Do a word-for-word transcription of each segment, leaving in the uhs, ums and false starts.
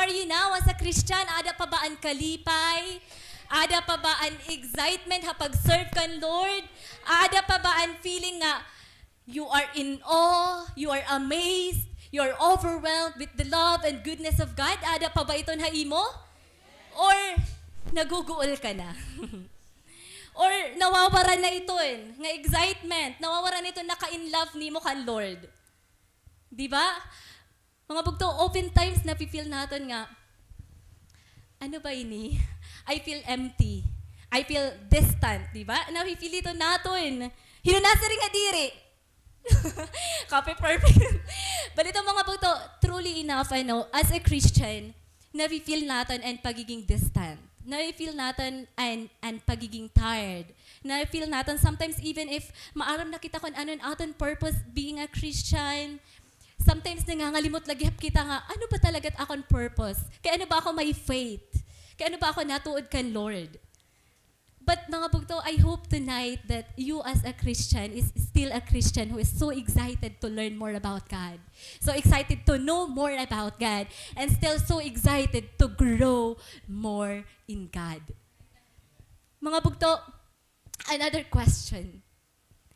you now as a Christian? Ada pa ba an kalipay? Ada pa ba an excitement ha pag-serve kan Lord? Ada pa ba an feeling nga you are in awe, you are amazed, you are overwhelmed with the love and goodness of God? Ada pa ba iton ha imo? Or naguguol ka na? Or nawawaran na iton nga excitement, nawawaran na iton naka-in love nimo kan Lord? Di ba? Mga bugto, oftentimes nafe-feel naton nga, "Ano ba ini? I feel empty. I feel distant," di ba? Nafe-feel ito naton. Hin-o nasiring nga diri? Copy perfect. Bali ito, mga bugto, truly enough, ano, as a Christian, nafe-feel naton an pagiging distant. Nafe-feel naton an, an pagiging tired. Nafe-feel naton sometimes, even if maaram na kita kon ano an aton purpose being a Christian, sometimes nangangalimot la gihap kita nga, "Ano ba talaga it akon purpose? Kay ano ba ako may faith? Kay ano ba ako natuod kan Lord?" But mga bugto, I hope tonight that you as a Christian is still a Christian who is so excited to learn more about God, so excited to know more about God, and still so excited to grow more in God. Mga bugto, another question.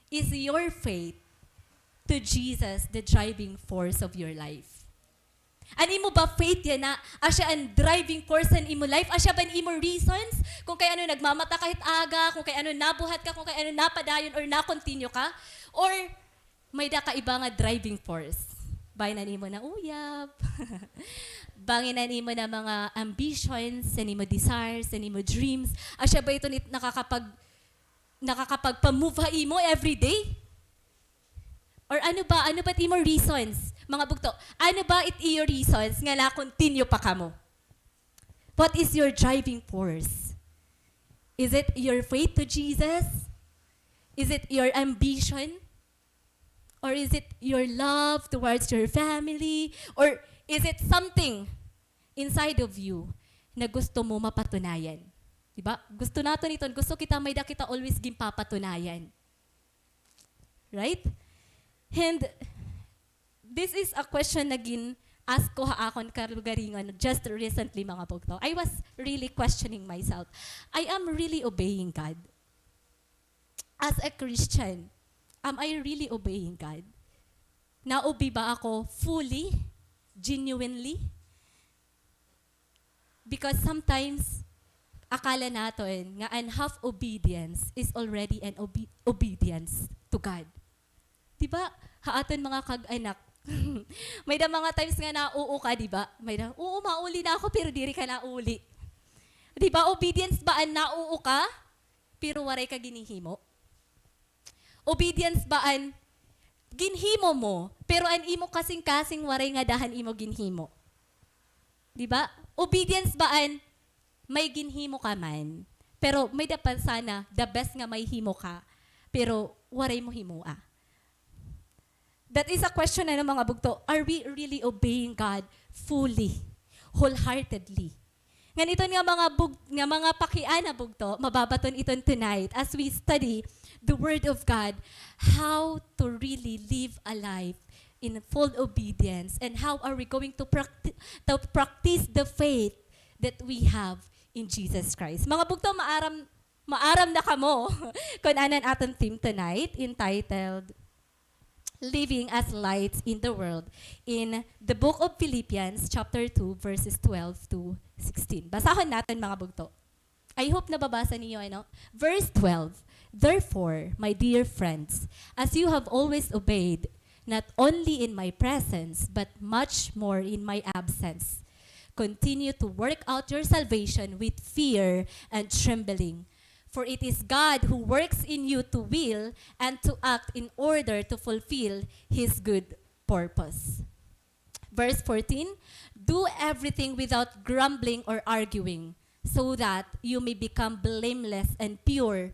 Is your faith to Jesus the driving force of your life? An imo ba faith yana, asya an driving force han imo life? Asya ba an imo reasons kung kay ano nagmamata ka hit aga, kung kay ano nabuhat ka, kung kay ano napadayon or na-continue ka? Or may-ada ka iba nga driving force? Bangin an imo nauyab. Bangin an imo na mga ambitions, an imo desires, an imo dreams. Asya ba iton it-, nakakapag-, nakakapagpa-move ha imo every day? Or ano ba, ano ba it imo reasons, mga bugto? Ano ba it iyo reasons nga na-continue pa kamo? What is your driving force? Is it your faith to Jesus? Is it your ambition? Or is it your love towards your family? Or is it something inside of you na gusto mo mapatunayan? Di ba? Gusto naton iton, gusto kita, may-ada kita always ginpapatunayan. Right? And this is a question na gin-ask ko ha akon kalugaringon just recently, mga bugto. I was really questioning myself. I am really obeying God? As a Christian, am I really obeying God? Naobey ba ako fully, genuinely? Because sometimes, akala naton nga an half obedience is already an obe-, obedience to God. Di ba? Ha aton mga kag-anak. May-ada mga times nga nauo ka, di ba? May-ada, "Oo, mauli na ako," pero diri ka nauli. Di ba? Obedience ba an nauo ka, pero waray ka ginhihimo? Obedience ba an ginhimo mo, pero an imo kasingkasing waray ngada han imo ginhimo? Di ba? Obedience ba an may ginhimo ka man, pero may-ada pa sana the best nga mahimo ka, pero waray mo himoa? That is a question, ano, mga bugto. Are we really obeying God fully, wholeheartedly? Ngan iton nga mga bug-, nga mga pakiana, bugto, mababaton iton tonight as we study the Word of God, how to really live a life in full obedience, and how are we going to practi-, to practice the faith that we have in Jesus Christ. Mga bugto, maaram, maaram na kamo kon ano an aton theme tonight, entitled Living as Lights in the World, in the book of Philippians chapter two, verses twelve to sixteen. Basahon naton, mga bugto. I hope nababasa niyo, ano? Verse twelve, "Therefore, my dear friends, as you have always obeyed, not only in my presence, but much more in my absence, continue to work out your salvation with fear and trembling. For it is God who works in you to will and to act in order to fulfill his good purpose." Verse fourteen, "Do everything without grumbling or arguing, so that you may become blameless and pure,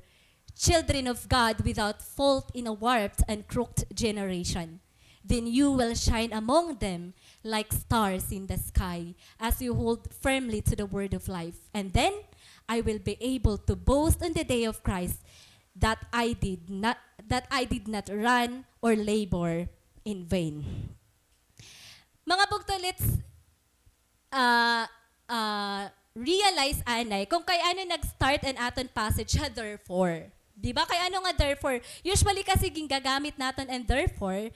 children of God without fault in a warped and crooked generation. Then you will shine among them like stars in the sky, as you hold firmly to the word of life. And then I will be able to boast on the day of Christ that I did not, that I did not run or labor in vain." Mga bugto, let's, ah, realize anay kung kay ano nag-start an aton passage ha therefore. Di ba? Kay ano nga therefore? Usually kasi gingagamit naton an therefore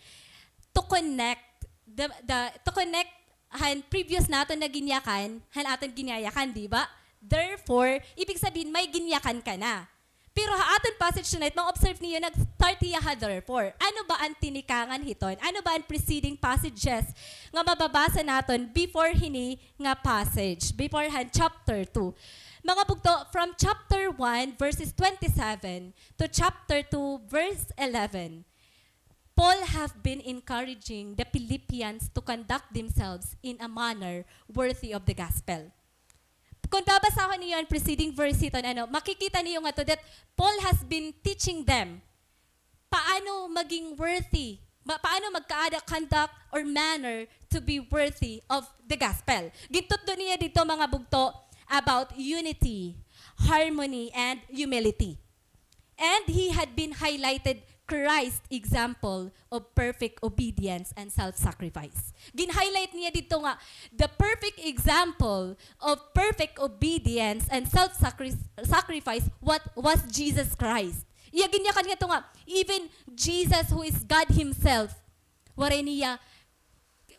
to connect the, the, to connect han previous naton nga ginyakan, han aton ginyayakan, di ba? Therefore, ibig sabihin, may ginyakan ka na. Pero ha aton passage tonight, ma-observe niyo, nag-start hiya ha therefore. Ano ba an tinikangan hiton? Ano ba an preceding passages nga mababasa naton before hini nga passage? Before han chapter two. Mga bugto, from chapter one, verses twenty-seven to chapter two, verse eleven, Paul have been encouraging the Philippians to conduct themselves in a manner worthy of the gospel. Kung babasahon niyo an preceding verse hiton, ano, makikita niyo ngadto that Paul has been teaching them paano maging worthy, ma-, paano magkaada conduct or manner to be worthy of the gospel. Gintutdo niya didto, mga bugto, about unity, harmony, and humility. And he had been highlighted Christ's example of perfect obedience and self-sacrifice. Gin-highlight niya didto nga the perfect example of perfect obedience and self-sacrifice, what was Jesus Christ. Iya ginyakan ngadto nga even Jesus, who is God himself, waray niya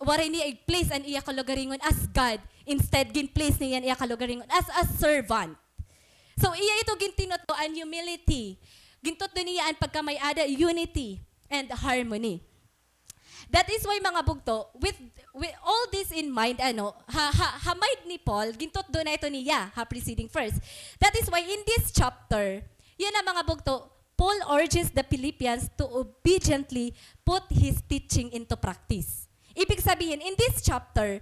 waray niya i-place an iya kalugaringon as God, instead gin-place niya an iya kalugaringon as a servant. So, iya ito gintinutdo an humility. Gintutdo niya an pagkamay-ada, unity, and harmony. That is why, mga bugto, with, with all this in mind, ano, ha, ha, ha mind ni Paul, gintutdo na ito niya, ha preceding verse. That is why in this chapter, yana, mga bugto, Paul urges the Philippians to obediently put his teaching into practice. Ibig sabihin, in this chapter,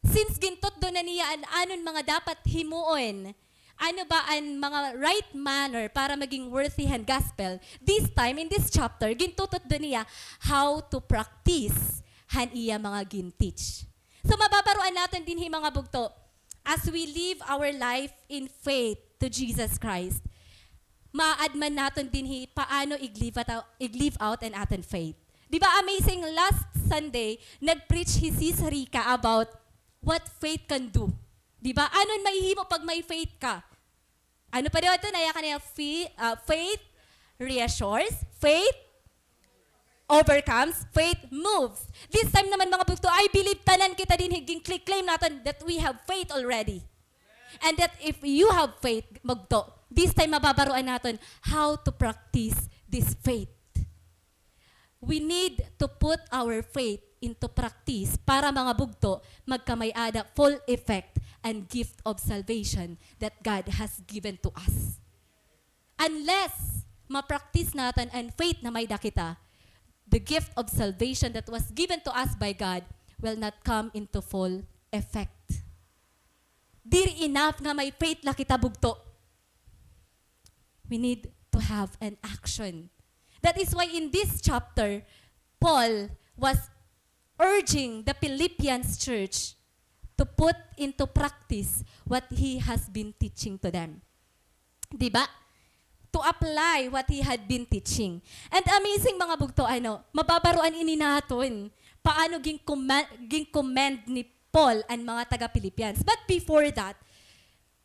since gintutdo na niya an anon mga dapat himuon, ano ba an mga right manner para maging worthy han gospel, this time, in this chapter, gintututdo niya how to practice han iya mga gin-teach. So, mababaroan naton dinhi, mga bugto, as we live our life in faith to Jesus Christ, maadman naton dinhi paano ig-live out, ig-live out an aton faith. Di ba, amazing, last Sunday, nag-preach hi Sis Rica about what faith can do. Di ba? Anon mahihimo pag may faith ka? Ano pa daw ito? Nayakan niya, fe-, ah, faith reassures, faith overcomes, faith moves. This time naman, mga bugto, I believe tanan kita dinhi gin-claim naton that we have faith already. And that if you have faith, bugto, this time mababaroan naton how to practice this faith. We need to put our faith into practice para, mga bugto, magkamay-ada full effect and gift of salvation that God has given to us. Unless ma-practice naton an faith na may-ada kita, the gift of salvation that was given to us by God will not come into full effect. Diri enough nga may faith la kita, bugto. We need to have an action. That is why in this chapter, Paul was urging the Philippians church to put into practice what he has been teaching to them. Di ba? To apply what he had been teaching. And amazing, mga bugto, ano, mababaroan ini naton paano gin-commen-, gin-commend ni Paul an mga taga-Philippians. But before that,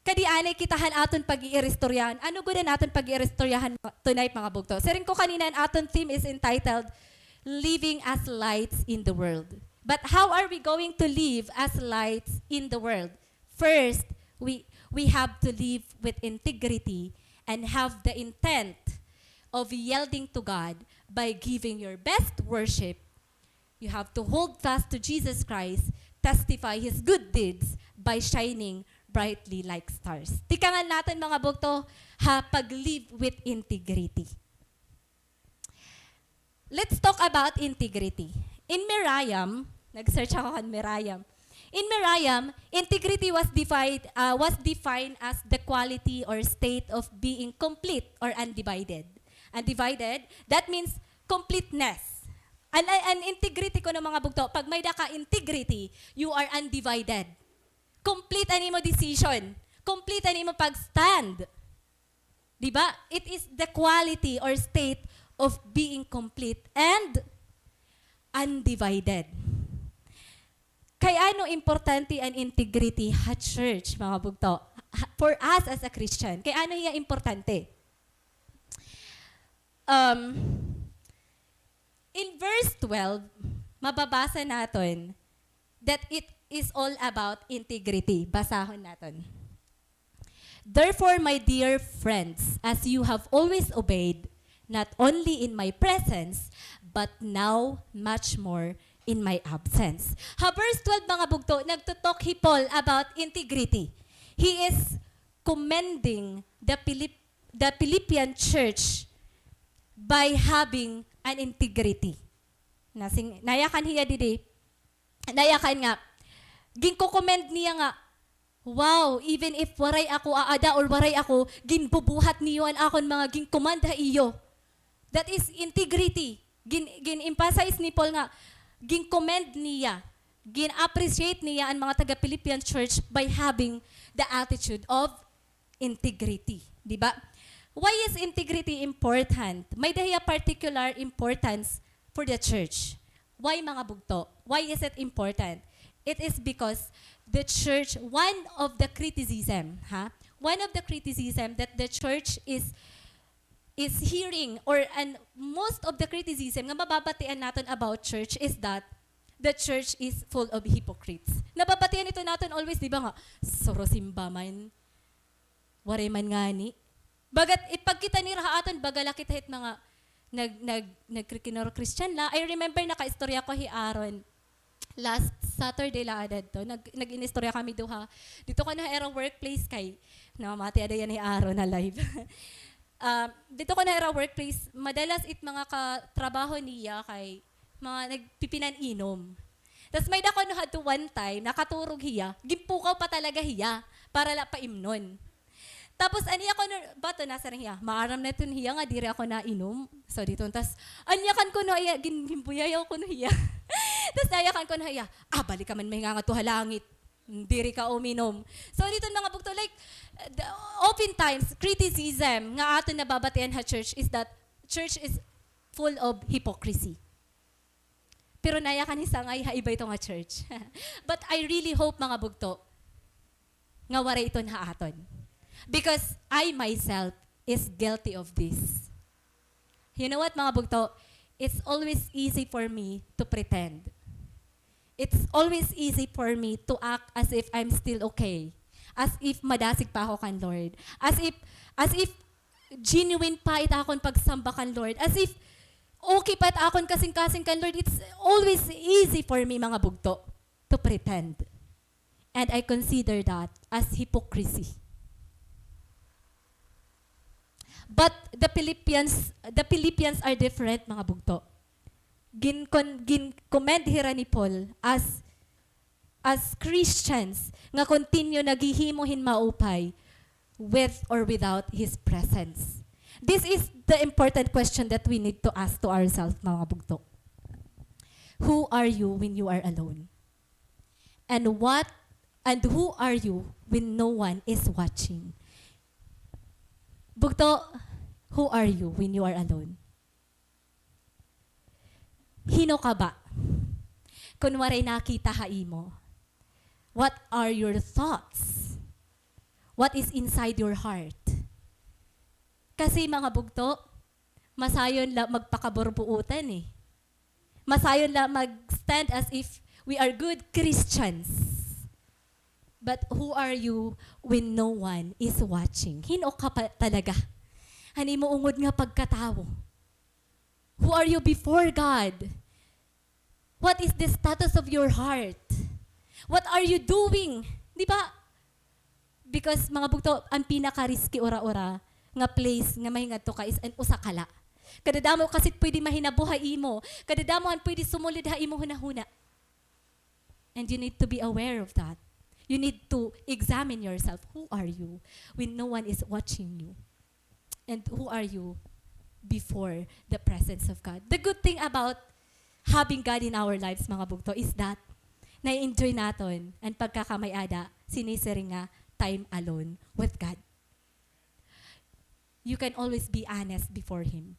kadi anay kita han aton pag-iiristoryahan. Ano gud an aton pag-iiristoryahan tonight, mga bugto? Siring ko kanina, an aton theme is entitled Living as Lights in the World. But how are we going to live as lights in the world? First, we, we have to live with integrity and have the intent of yielding to God by giving your best worship. You have to hold fast to Jesus Christ, testify His good deeds by shining brightly like stars. Tikangan naton, mga bugto, ha, pag-live with integrity. Let's talk about integrity. In Meriam, nag-search ako kan Meriam. In Meriam, integrity was defined, uh, was defined as the quality or state of being complete or undivided. Undivided, that means completeness. An, an, an integrity kuno, mga bugto, pag may-ada ka integrity, you are undivided. Complete an imo decision. Complete an imo pag-stand. Di ba? It is the quality or state of being complete and undivided. Kay ano importante an integrity ha church, mga bugto? ha-, for us as a Christian. Kay ano hiya importante? Um, in verse twelve, mababasa naton that it is all about integrity. Basahon naton. Therefore, my dear friends, as you have always obeyed, not only in my presence, but now much more in my absence. Ha verse twelve, mga bugto, nagtutok hi Paul about integrity. He is commending the Philip-, the Philippian church by having an integrity. Nasing-, nayakan hiya didi. Nayakan nga, ginko-commend niya nga, "Wow, even if waray ako aada or waray ako, ginbubuhat niyo an akon mga gincommand ha iyo." That is integrity. Gin-, gin-emphasize ni Paul nga, gin-commend niya, gin-appreciate niya an mga taga-Philippian church by having the attitude of integrity, di ba? Why is integrity important? May-ada hiya particular importance for the church. Why, mga bugto? Why is it important? It is because the church, one of the criticism, ha? One of the criticism that the church is, is hearing, or, and most of the criticism nga mababatian naton about church is that the church is full of hypocrites. Nababatian ito naton always, di ba nga, "Suro simba man." Waray man ngani. Bagat ipagkita nira ha aton, baga la kita hit mga nag-, nag-, nagkikinor-Christian la. I remember nakaistorya ko hi Aaron. Last Saturday la ada adto. Nag-, nag-inistorya kami duha. Didto kuno ha ira workplace kay namamati ada yana hi Aaron ha live. Ah, didto kuno ha ira workplace, madalas it mga katrabaho niya kay mga nagpipinan-inom. Tas may-ada kuno hadto one time, nakaturog hiya, ginpukaw pa talaga hiya, para la paimnon. Tapos, an iya kuno, bato, nasiring hiya, "Maaram na iton hiya nga diri ako nainom." So, didto, tas, an yakan kuno hiya, gin-, ginbuyayaw kuno hiya. Tas, nayakan kuno hiya, "Ah, balik ka man, mahinga ngadto ha langit. Diri ka uminom." So, didto, mga bugto, like, uh, the, oftentimes, criticism nga aton nababatian ha church is that church is full of hypocrisy. Pero nayakan hi Sangay ha iba ito nga church. But I really hope, mga bugto, nga waray iton ha aton. Because I myself is guilty of this. You know what, mga bugto? It's always easy for me to pretend. It's always easy for me to act as if I'm still okay. As if madasig pa ako kan Lord. As if, as if genuine pa it akon pagsamba kan Lord. As if okay pa it akon kasingkasing kan Lord. It's always easy for me, mga bugto, to pretend. And I consider that as hypocrisy. But the Philippians, the Philippians are different, mga bugto. Gin-, kon-, gin-commend hira ni Paul as, as Christians nga continue naghihimo hin maupay with or without his presence. This is the important question that we need to ask to ourselves, mga bugto. Who are you when you are alone? And what, and who are you when no one is watching? Bugto, who are you when you are alone? Hin-o ka ba kon waray nakita ha imo? What are your thoughts? What is inside your heart? Kasi, mga bugto, masayon la magpakaburbuotan, eh. Masayon la mag-stand as if we are good Christians. But who are you when no one is watching? Hin-o ka pa talaga han imo ungod nga pagkatawo? Who are you before God? What is the status of your heart? What are you doing? Di ba? Because, mga bugto, an pinaka-risky ura-ura nga place nga mahingadto ka is an usa ka la. Kadadamo kasi pwede mahinabo ha imo. Kadadamo an pwede sumulod ha imo hunahuna. And you need to be aware of that. You need to examine yourself. Who are you when no one is watching you? And who are you before the presence of God? The good thing about having God in our lives, mga bugto, is that na-enjoy naton an pagkakamay-ada, sinisiring nga time alone with God. You can always be honest before Him.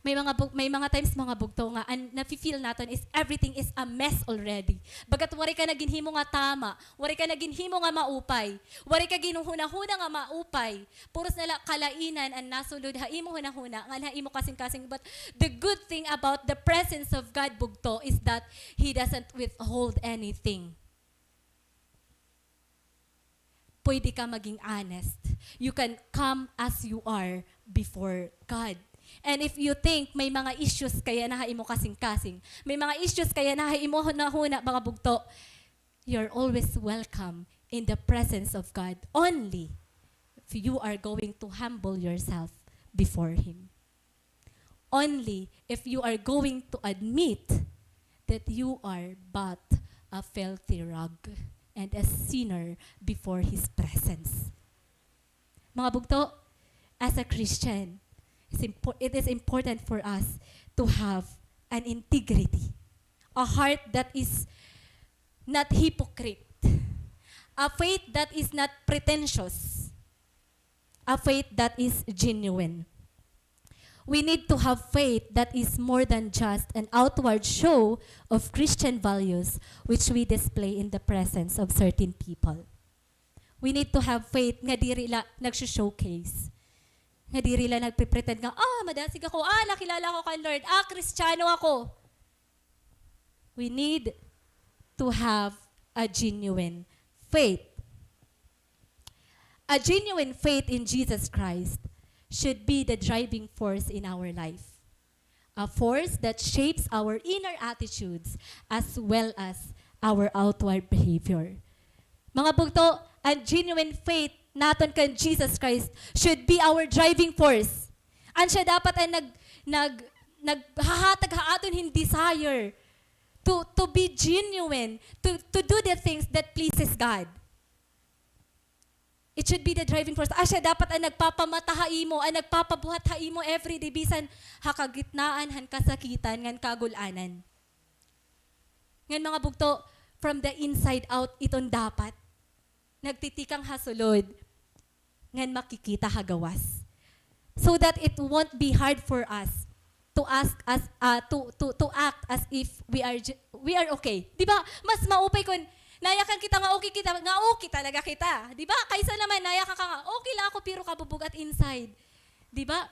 May mga bug-, may mga times, mga bugto, nga an nafi-feel naton is everything is a mess already. Baga't waray ka na ginhimo nga tama, waray ka na ginhimo nga maupay, waray ka ginhunahuna nga maupay. Puros na la kalainan an nasulod ha imo hunahuna, ngan ha imo kasingkasing. But the good thing about the presence of God, bugto, is that He doesn't withhold anything. Pwede ka maging honest. You can come as you are before God. And if you think may mga issues ka yana ha imo kasingkasing, may mga issues ka yana ha imo hunahuna, mga bugto, you're always welcome in the presence of God only if you are going to humble yourself before Him. Only if you are going to admit that you are but a filthy rag and a sinner before His presence. Mga bugto, as a Christian, it's impor-, it is important for us to have an integrity, a heart that is not hypocrite, a faith that is not pretentious, a faith that is genuine. We need to have faith that is more than just an outward show of Christian values which we display in the presence of certain people. We need to have faith nga diri la nagso-showcase. Nga diri la nagpe-pretend nga, "Ah, madasig ako. Ah, nakilala ako kan Lord. Ah, Kristiyano ako." We need to have a genuine faith. A genuine faith in Jesus Christ should be the driving force in our life. A force that shapes our inner attitudes as well as our outward behavior. Mga bugto, an genuine faith naton kan Jesus Christ should be our driving force. An siya dapat an nag-, nag-, naghahatag ha aton hin desire to, to be genuine, to, to do the things that pleases God. It should be the driving force. Ah, siya dapat an nagpapamata ha imo, an nagpapabuhat ha imo everyday, bisan ha kagitnaan han kasakitan ngan kagul-anan. Ngan mga bugto, from the inside out iton dapat. Nagtitikang ha sulod, ngan makikita ha gawas. So that it won't be hard for us to ask as, ah, to, to, to act as if we are ju-, we are okay. Di ba? Mas maupay kon nayakan kita nga okay kita, nga okay talaga kita. Di ba? Kaysa naman nayakan ka nga, "Okay la ako, pero kabubug-at inside." Di ba?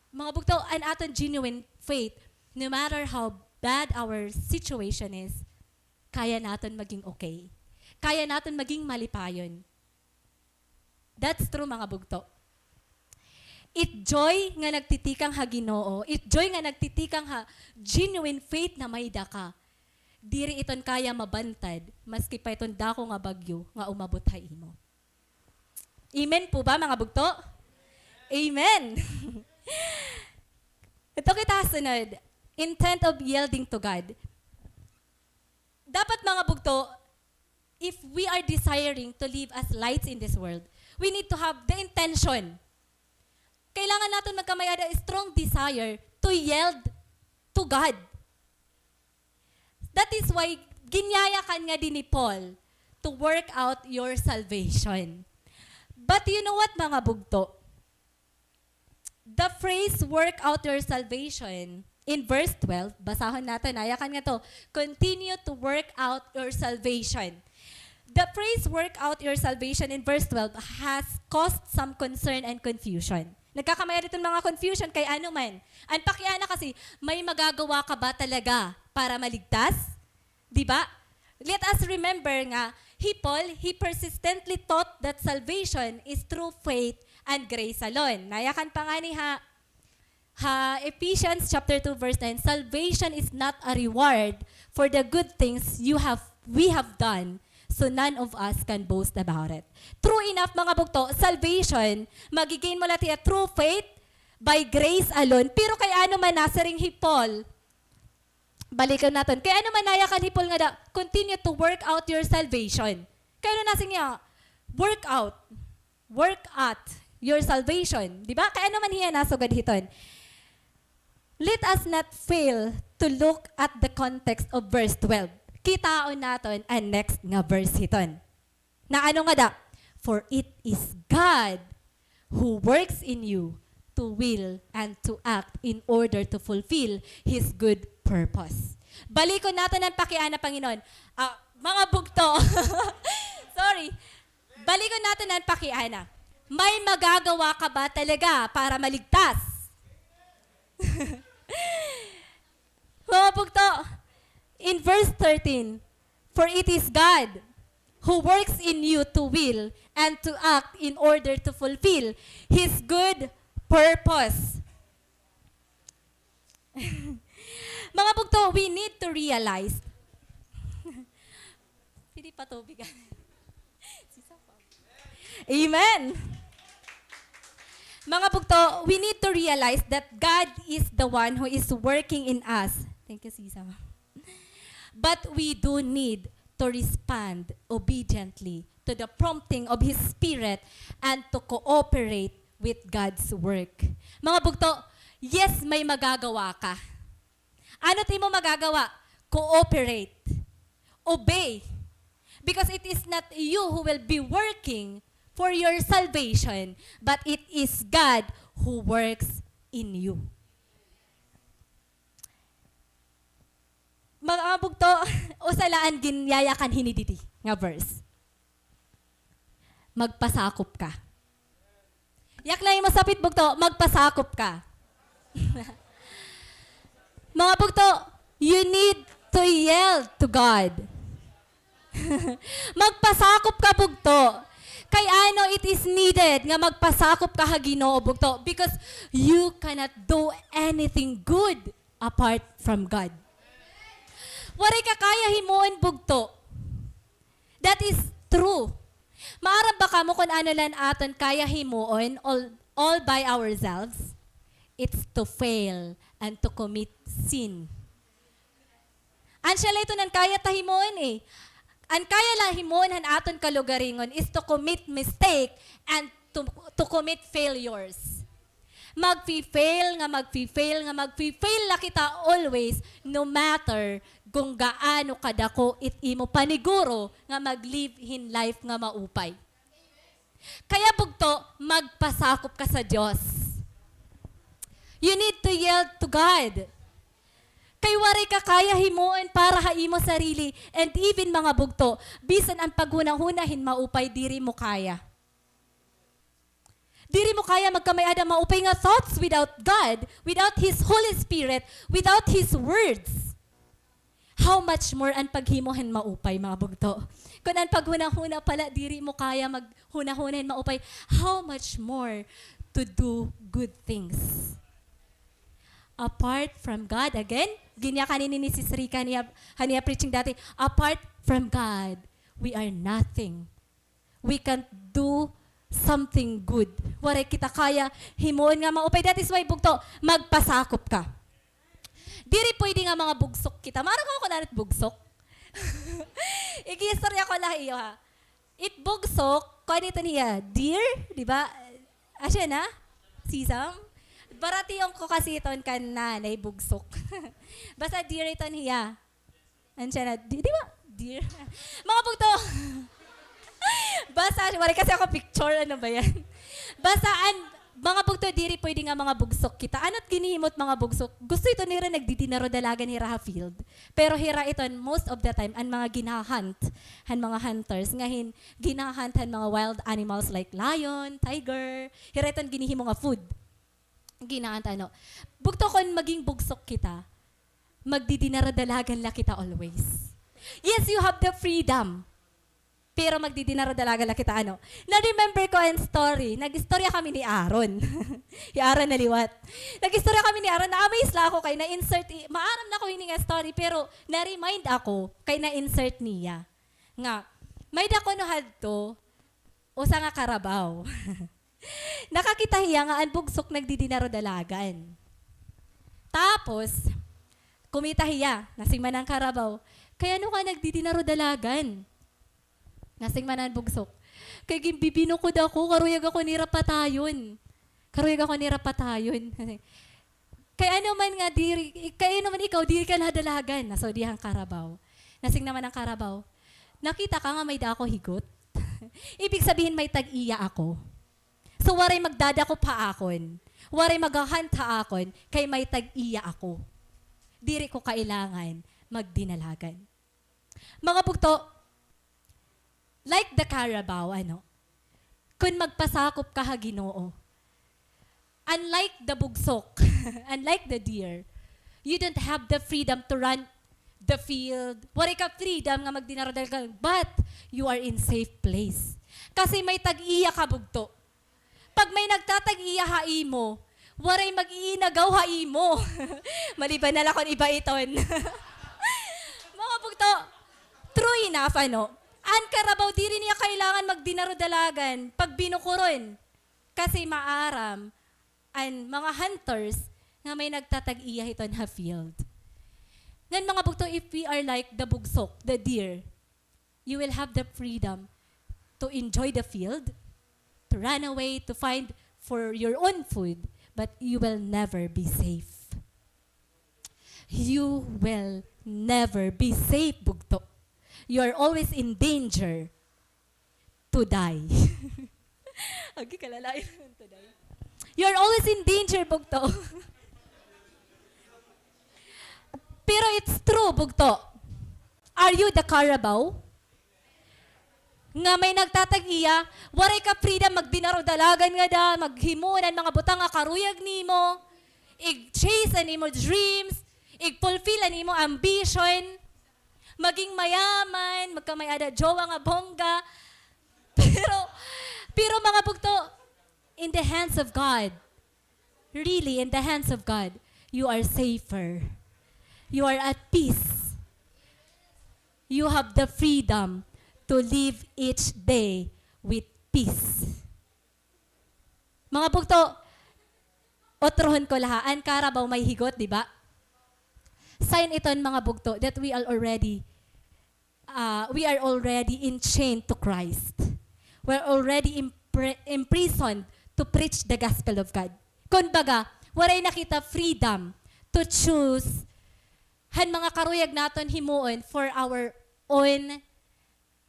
Mga bugto, an aton genuine faith, no matter how bad our situation is, kaya naton maging okay. Kaya naton maging malipayon. That's true, mga bugto. It joy nga nagtitikang ha Ginoo, it joy nga nagtitikang ha genuine faith na may-ada ka, diri iton kaya mabantad, maski pa iton dako nga bagyo nga umabot ha imo. Amen po ba, mga bugto? Amen. Ito kita sunod, intent of yielding to God. Dapat, mga bugto, if we are desiring to live as lights in this world, we need to have the intention. Kailangan naton magkamay-ada strong desire to yield to God. That is why ginyayakan ngadi ni Paul to work out your salvation. But you know what, mga bugto? The phrase "work out your salvation" in verse twelve, basahon naton, nayakan ngadto, "Continue to work out your salvation." The phrase "work out your salvation" in verse twelve has caused some concern and confusion. Nagkakamay-ada iton mga confusion kay ano man. An pakiana kasi, may magagawa ka ba talaga para maligtas? Di ba? Let us remember nga, hi Paul, he persistently taught that salvation is through faith and grace alone. Nayakan pa ngani ha, ha Ephesians chapter two, verse nine, "Salvation is not a reward for the good things you have, we have done, so none of us can boast about it." True enough, mga bugto, salvation, magi-gain mo la hiya through faith, by grace alone. Pero kay ano man nasiring hi Paul, balikon naton. Kay ano man nayakan hi Paul ngada, "Continue to work out your salvation." Kay ano nasiring hiya, "Work out, work at your salvation." Di ba? Kay ano man hiya nasugad hiton. Let us not fail to look at the context of verse twelve. Kitaon naton an next nga verse hiton. Na ano ngada? "For it is God who works in you to will and to act in order to fulfill His good purpose. Balikon naton an pakiana, Panginoon. Ah, mga bugto. Sorry. Balikon naton an pakiana. May magagawa ka ba talaga para maligtas? Mga bugto, in verse thirteen, "For it is God who works in you to will and to act in order to fulfill His good purpose." Mga bugto, we need to realize. Pwede pa tubig. Amen. Mga bugto, we need to realize that God is the one who is working in us. Thank you, Sisa. But we do need to respond obediently to the prompting of His Spirit and to cooperate with God's work. Mga bugto, yes, may magagawa ka. Ano it imo magagawa? Cooperate. Obey. Because it is not you who will be working for your salvation, but it is God who works in you. Mga bugto, usa la an ginyayakan hini didi nga verse. Magpasakop ka. Yakna imo sapit, bugto, magpasakop ka. Mga bugto, you need to yield to God. Magpasakop ka, bugto. Kay ano it is needed nga magpasakop ka ha Ginoo, bugto? Because you cannot do anything good apart from God. Waray ka kaya himuon, bugto. That is true. Maaram ba kamo kon ano la an aton kaya himuon all, all by ourselves? It's to fail and to commit sin. An siya la iton an kaya ta himuon, eh. An kaya la himuon han aton kalugaringon is to commit mistake and to, to commit failures. Magfi-fail nga magfi-fail nga magfi-fail la kita always, no matter kon gaano kadako it imo paniguro nga mag-live hin life nga maupay. Kaya bugto, magpasakop ka sa Diyos. You need to yield to God. Kay waray ka kaya himuon para ha imo sarili, and even mga bugto, bisan an paghunahuna hin maupay, diri mo kaya. Diri mo kaya magkamay-ada maupay nga thoughts without God, without His Holy Spirit, without His words. How much more an paghimo hin maupay, mga bugto? Kon an paghunahuna pa la, diri mo kaya maghunahuna hin maupay, how much more to do good things? Apart from God, again, ginyakan ini ni Sis Rica han iya, han iya preaching dati, apart from God, we are nothing. We can't do something good. Waray kita kaya himuon nga maupay. That is why, bugto, magpasakop ka. Diri pwede nga mga bugsok kita. Maaram kamo kon ano it bugsok? Igiistorya ko la ha iyo, ha. It bugsok, kuan iton hiya, deer, di ba? Asya na? Sisam? Baratiyon ko kasi iton kan nanay bugsok. Basta deer iton hiya. An siya na, di, di ba? Dear. Mga bugto. Basta, waray kasi ako picture, ano ba yan? Basta, an, mga bugto, diri pwede nga mga bugsok kita. Ano it ginhihimo it mga bugsok? Gusto ito nira nagdidinaro dalagan hira ha field. Pero hira iton, most of the time, an mga ginahunt, han mga hunters, nga hin, ginahunt han mga wild animals like lion, tiger, hira iton ginhihimo nga food. Ginahunt, ano. Bugto kon maging bugsok kita, magdidinaro dalagan la kita always. Yes, you have the freedom. Pero magdidinaro dalagan la kita, ano. Na-remember ko an story. Nag-istorya kami ni Aaron. Hi Aaron na liwat. Nag-istorya kami ni Aaron. Na-amaze la ako kay na-insert, i-, maaram na ko ini nga story, pero na-remind ako kay na-insert niya. Nga, may-ada kuno hadto, usa nga karabaw. Nakakita hiya nga an bugsok nagdidinaro dalagan. Tapos, kumita hiya, nasiring man an karabaw, "Kay ano ka nagdidinaro dalagan?" Nasiring man an bugsok, "Kay ginbibinukod ako, karuyag ako nira patayon. Karuyag ako nira patayon." Kay ano man nga diri, kay ano man ikaw, diri ka nadalagan. Nasulti han karabaw. Nasiring naman an karabaw, "Nakita ka nga may-ada ako higot? Ibig sabihin may tag-iya ako. So, waray magdadakop ha akon. Waray magha-hunt ha akon, kay may tag-iya ako. Diri ko kailangan magdinalagan. Mga bugto, like the carabao, ano? Kun magpasakop ka ha Ginoo, unlike the bugsok, unlike the deer, you don't have the freedom to run the field. Waray ka freedom nga magdinarudalagan, but you are in safe place. Kasi may tag-iya ka, bugto. Pag may nagtatag-iya ha imo, waray mag-iinagaw ha imo. Maliban na la kon iba iton. Mga bugto, true enough, ano? An karabaw, diri niya kailangan magdinarudalagan pag binukuron. Kasi maaram an mga hunters nga may nagtatag-iya hiton ha field. Ngan, mga bugto, if we are like the bugsok, the deer, you will have the freedom to enjoy the field, to run away, to find for your own food, but you will never be safe. You will never be safe, bugto. You are always in danger to die. Agi, kalalain naman to die. You are always in danger, bugto. Pero it's true, bugto. Are you the carabao? Nga may nagtatag-iya, waray ka freedom magdinarudalagan ngada, maghimo han mga butang nga karuyag nimo, ig-chase an imo dreams, ig-fulfill an imo ambition, maging mayaman, magkamay-ada jowa nga bongga. Pero, pero mga bugto, in the hands of God, really, in the hands of God, you are safer. You are at peace. You have the freedom to live each day with peace. Mga bugto, otrohon ko la ha, an karabaw may higot, di ba? Sign iton, mga bugto, that we are already uh, we are already enchained to Christ. We're already impri-, imprisoned to preach the gospel of God. Kumbaga, waray na kita freedom to choose han mga karuyag naton himuon for our own,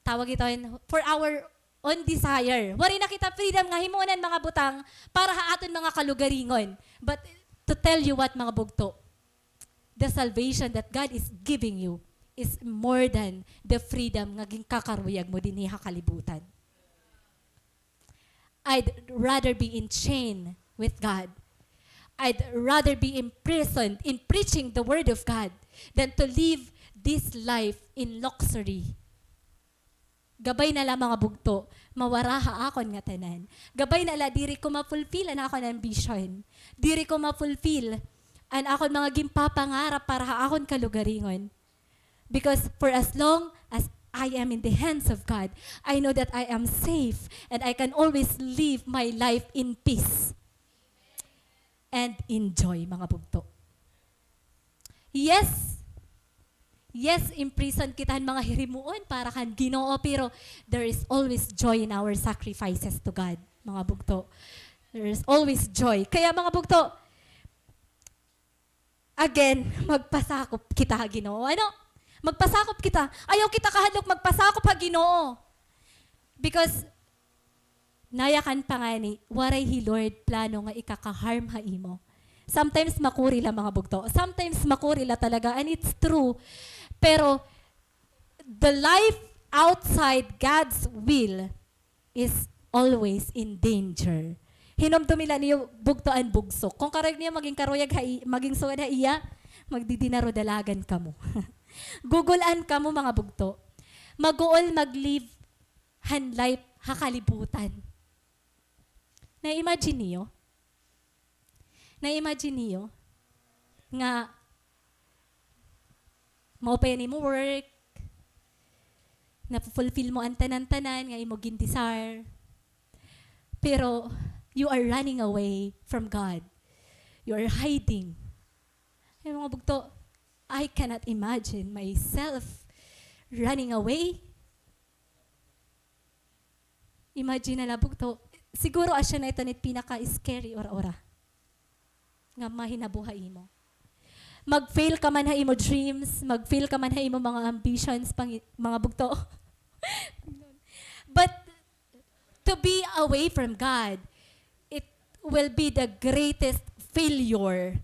tawag iton, for our own desire. Waray na kita freedom nga himuon an mga butang para ha aton mga kalugaringon. But to tell you what, mga bugto, the salvation that God is giving you is more than the freedom nga ginkakaruyag mo dinhi ha kalibutan. I'd rather be in chain with God. I'd rather be imprisoned in preaching the word of God than to live this life in luxury. Gabay na la, mga bugto, mawara ha akon ngatanan. Gabay na la diri ko ma-fulfill an akon ambition. Diri ko ma-fulfill an akon mga ginpapangarap para ha akon kalugaringon. Because for as long as I am in the hands of God, I know that I am safe and I can always live my life in peace and in joy, mga bugto. Yes. Yes, imprisoned kita han mga hirimuon para kan Ginoo, pero there is always joy in our sacrifices to God, mga bugto. There is always joy. Kaya, mga bugto, again, magpasakop kita ha Ginoo. Ano? Magpasakop kita. Ayaw kita kahadlok magpasakop ha Ginoo. Because nayakan pa ngani, waray hi Lord plano nga ikaka-harm ha imo. Sometimes makuri la, mga bugto. Sometimes makuri la talaga, and it's true. Pero the life outside God's will is always in danger. Hinumdumi la niyo, bugto an bugsok. Kon karuyag niyo maging karuyag ha i-, maging sugad ha iya, magdidinarudalagan kamo. Gugul-an kamo, mga bugto. Maguol mag-live han life ha kalibutan. Na-imagine niyo? Na-imagine niyo nga maupay an imo work, nafu-fulfill mo an tanan-tanan nga imo gin-desire, pero you are running away from God. You are hiding. Ay, mga bugto, I cannot imagine myself running away. Imagine na la, bugto. Siguro asya na iton it pinaka-scary ura-ura nga mahinabo ha imo. Mag-fail ka man ha imo dreams, mag-fail ka man ha imo mga ambitions, pangi-, mga bugto. But to be away from God, it will be the greatest failure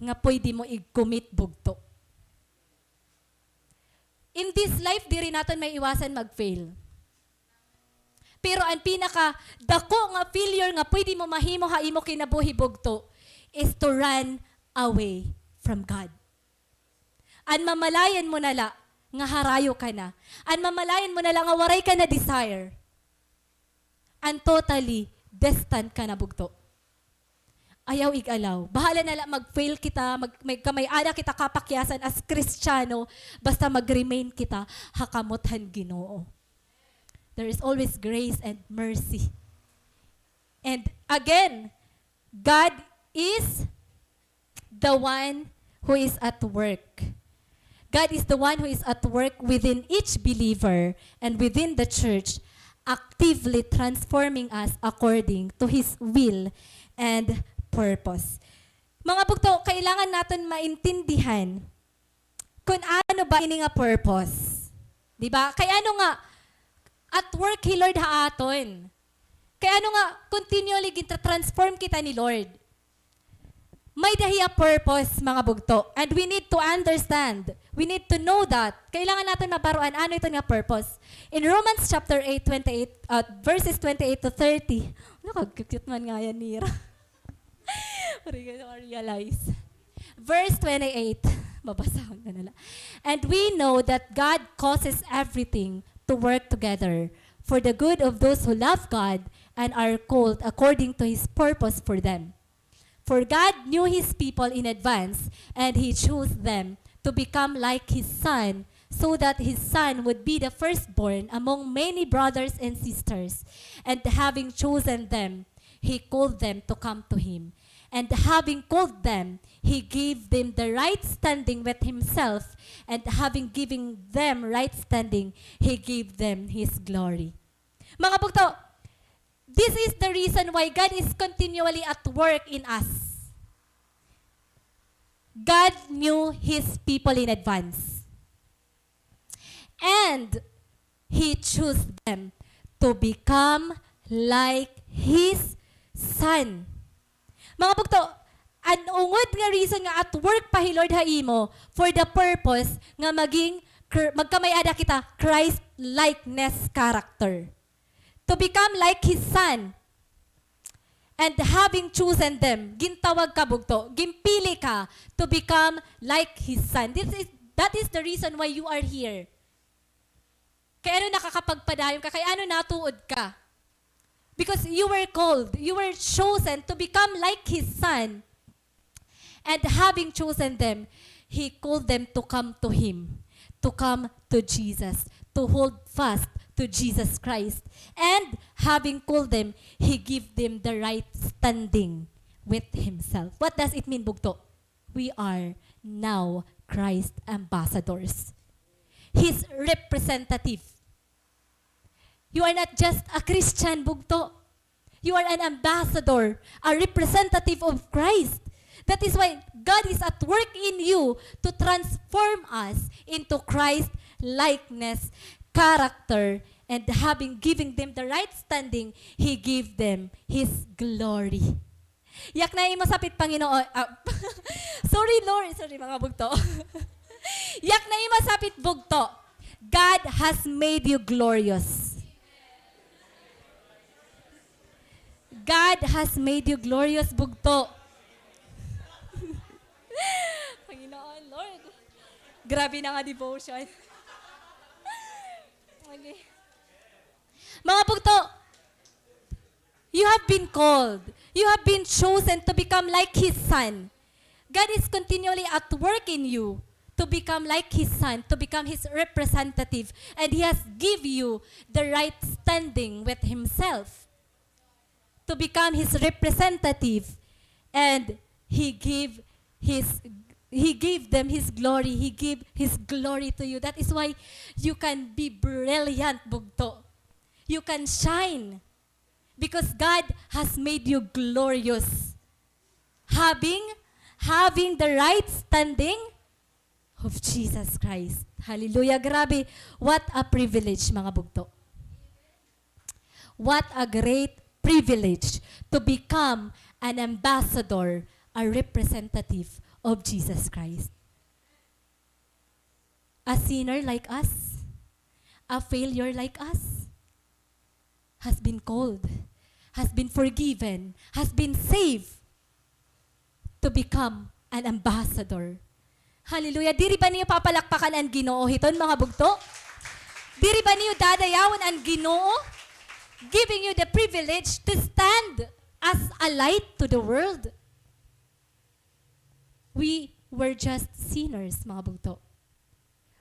nga pwede mo i-commit, bugto? In this life, diri naton maiiwasan mag-fail. Pero an pinakadako nga failure nga pwede mo mahimo ha imo kinabuhi, bugto, is to run away from God. An mamalayan mo na la nga harayo ka na. An mamalayan mo na la nga waray ka na desire. An totally distant ka na, bugto. Ayaw ig-allow. Bahala na la mag-fail kita, mag-, may kamay-ada kita kapakyasan as Kristiyano, basta mag-remain kita ha kamot han Ginoo. There is always grace and mercy. And again, God is the one who is at work. God is the one who is at work within each believer and within the church, actively transforming us according to His will and purpose. Mga bugto, kailangan naton maintindihan kun ano ba ini nga purpose. Di ba? Kay ano nga, at work hi Lord ha aton. Kay ano nga, continually gintra-transform kita ni Lord. May-da hiya purpose, mga bugto. And we need to understand. We need to know that. Kailangan naton mabaroan ano iton nga purpose. In Romans chapter eight, twenty-eight, uh, verses twenty-eight to thirty. Ano ka, cute man ngayan nira. Pari ka na realize. Verse twenty-eight. Babasahon ko na la. And we know that God causes everything to work together for the good of those who love God and are called according to His purpose for them. For God knew His people in advance, and He chose them to become like His Son, so that His Son would be the firstborn among many brothers and sisters. And having chosen them, He called them to come to Him. And having called them, He gave them the right standing with Himself. And having given them right standing, He gave them His glory. Mga bugto, this is the reason why God is continually at work in us. God knew His people in advance. And He chose them to become like His Son. Mga bugto, an ungod nga reason nga at work pa hi Lord ha imo for the purpose nga maging Chr-, magkamay-ada kita Christ-likeness character. To become like His Son. And having chosen them, gintawag ka, bugto, ginpili ka to become like His Son. This is, that is the reason why you are here. Kay ano nakakapagpadayon ka? Kay ano natuod ka? Because you were called, you were chosen to become like His Son. And having chosen them, He called them to come to Him, to come to Jesus, to hold fast to Jesus Christ. And having called them, He gave them the right standing with Himself. What does it mean, bugto? We are now Christ ambassadors. His representative. You are not just a Christian, bugto. You are an ambassador, a representative of Christ. That is why God is at work in you to transform us into Christ-likeness character, and having given them the right standing, He gave them His glory. Yaknai mo sapit, Panginoon, ah, sorry, Lord, sorry, mga bugto. Yaknai mo sapit, bugto. God has made you glorious. God has made you glorious, bugto. Panginoon, Lord. Grabe na nga devotion. Okay. Mga bugto, you have been called. You have been chosen to become like His Son. God is continually at work in you to become like His Son, to become His representative. And He has give you the right standing with Himself to become His representative. And He give His, He gave them His glory. He gave His glory to you. That is why you can be brilliant, bugto. You can shine. Because God has made you glorious. Having, having the right standing of Jesus Christ. Hallelujah. Grabe. What a privilege, mga bugto. What a great privilege to become an ambassador, a representative of Jesus Christ. A sinner like us, a failure like us, has been called, has been forgiven, has been saved to become an ambassador. Hallelujah. Diri ba niyo papalakpakan an Ginoo hiton, mga bugto? Diri ba niyo dadayawon an Ginoo, giving you the privilege to stand as a light to the world? We were just sinners, mga bugto.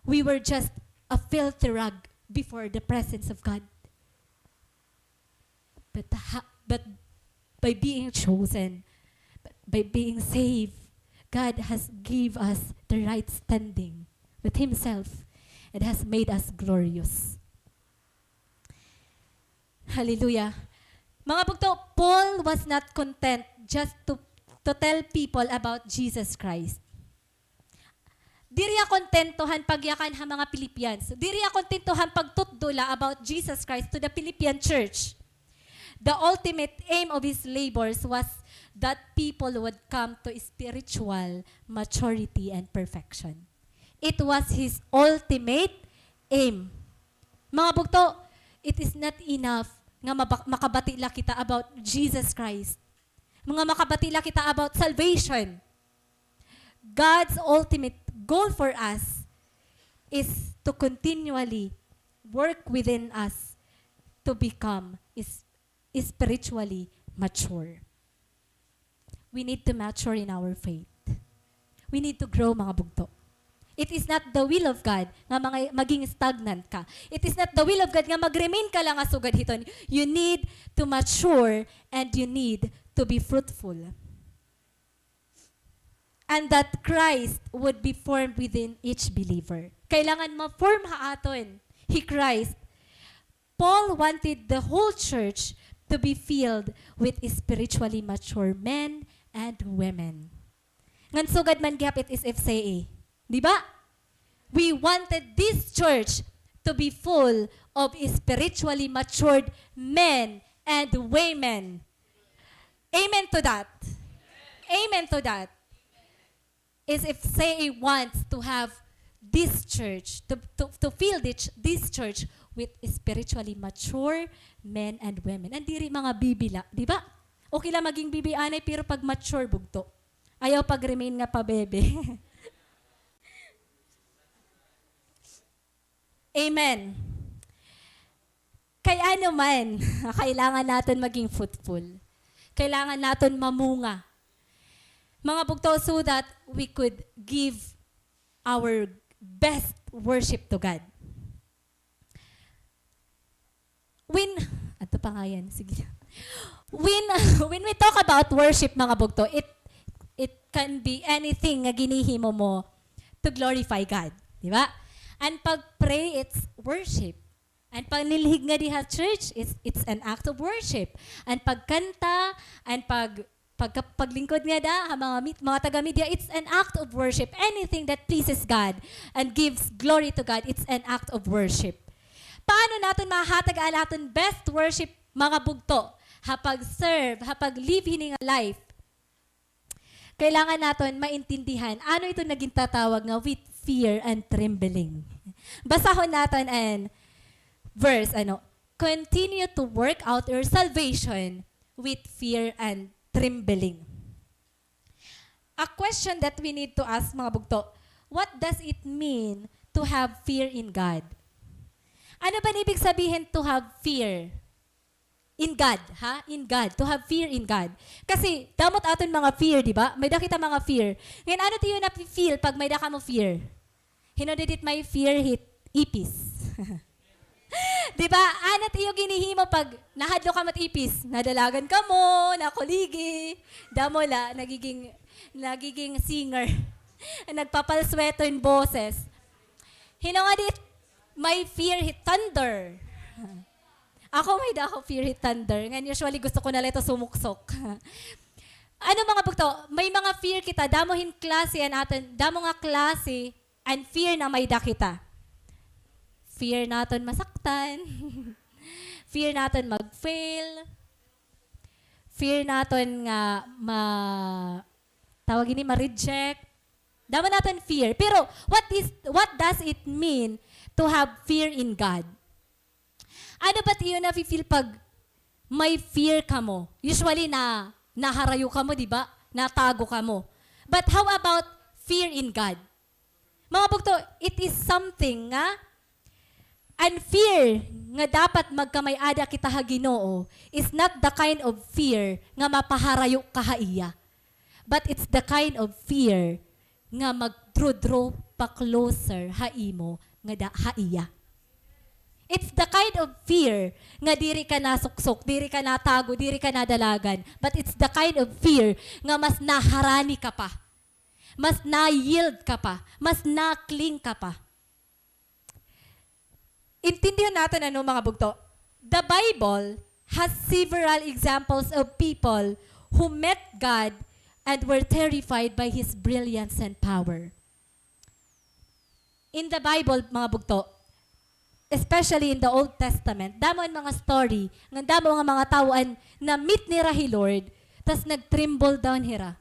We were just a filthy rag before the presence of God. But ha-, but by being chosen, by being saved, God has give us the right standing with Himself and has made us glorious. Hallelujah. Mga bugto, Paul was not content just to, to tell people about Jesus Christ. Diri iya kontento han pagyakan ha mga Philippians. Diri iya kontento han pagtutdo la about Jesus Christ to the Philippian church. The ultimate aim of his labors was that people would come to spiritual maturity and perfection. It was his ultimate aim. Mga bugto, it is not enough nga mabak-, makabati la kita about Jesus Christ. Mga makabati la kita about salvation. God's ultimate goal for us is to continually work within us to become is-, spiritually mature. We need to mature in our faith. We need to grow, mga bugto. It is not the will of God nga mga, maging stagnant ka. It is not the will of God nga mag-remain ka lang nga sugad hiton. You need to mature and you need to be fruitful. And that Christ would be formed within each believer. Kailangan ma-form ha aton hi Christ. Paul wanted the whole church to be filled with spiritually mature men and women. Ngan sugad man gihap it is F C A. Di ba? We wanted this church to be full of spiritually matured men and women. Amen to that. Amen to that. Is if say wants to have this church, to, to, to fill this, this church with spiritually mature men and women. And diri mga bibi la, di ba? Okay la maging bibi anay, pero pag mature, bugto. Ayaw pag-remain nga pabebe. Amen. Kay ano man, kailangan naton maging fruitful. Kailangan naton mamunga. Mga bugto, so that we could give our best worship to God. When, ato pa nga yan, sige. When, when we talk about worship, mga bugto, it, it can be anything nga ginihimo mo to glorify God. Di ba? An pag-pray, it's worship. An panlilhig ngadi ha church, it's, it's an act of worship. An pagkanta, an pag-, pagka-, paglingkod ngada ha mga mit-, mga taga-media, it's an act of worship. Anything that pleases God and gives glory to God, it's an act of worship. Paano naton mahatag an aton best worship, mga bugto? Ha pag-serve, ha pag-live hini nga life. Kailangan naton maintindihan ano ito nga gintatawag nga with fear and trembling. Basahon naton an verse, ano, "Continue to work out your salvation with fear and trembling." A question that we need to ask, mga bugto, what does it mean to have fear in God? Ano ba an ibig sabihin to have fear? In God, ha? In God. To have fear in God. Kasi, damo it aton mga fear, di ba? May-ada kita mga fear. Ngan, ano it iyo nafi-feel pag may-ada kamo fear? Hin-o didi it may fear hit ipis? Di ba? Ano it iyo ginhihimo pag nahadlok kamo hit ipis? Nadalagan kamo, nakuligi. Damo la, nagiging, nagiging singer. Nagpapalsueto hin boses. Hin-o ngadi it may fear hit thunder? Ako, may-ada ako fear hit thunder. Ngan usually gusto ko na la ito sumuksok. Ano, mga bugto, may mga fear kita, damo hin klase an aton, damo nga klase an fear nga may-ada kita. Fear naton masaktan. Fear naton mag-fail. Fear naton nga ma-, tawag ini, ma-reject. Damo naton fear. Pero what is, what does it mean to have fear in God? Ano ba it iyo nafi-feel pag may fear kamo? Usually na, naharayo kamo, di ba? Natago kamo. But how about fear in God? Mga bugto, it is something nga, an fear nga dapat magkamay-ada kita ha Ginoo is not the kind of fear nga mapaharayo ka ha iya. But it's the kind of fear nga mag-draw-draw pa closer ha imo nga da-, ha iya. It's the kind of fear nga diri ka nasuksok, diri ka natago, diri ka nadalagan. But it's the kind of fear nga mas naharani ka pa. Mas na-yield ka pa. Mas na-cling ka pa. Intindihon naton, ano, mga bugto. The Bible has several examples of people who met God and were terrified by His brilliance and power. In the Bible, mga bugto, especially in the Old Testament, damo an mga story, nga damo nga mga tawo an na-meet nira hi Lord, tas nag-tremble down hira.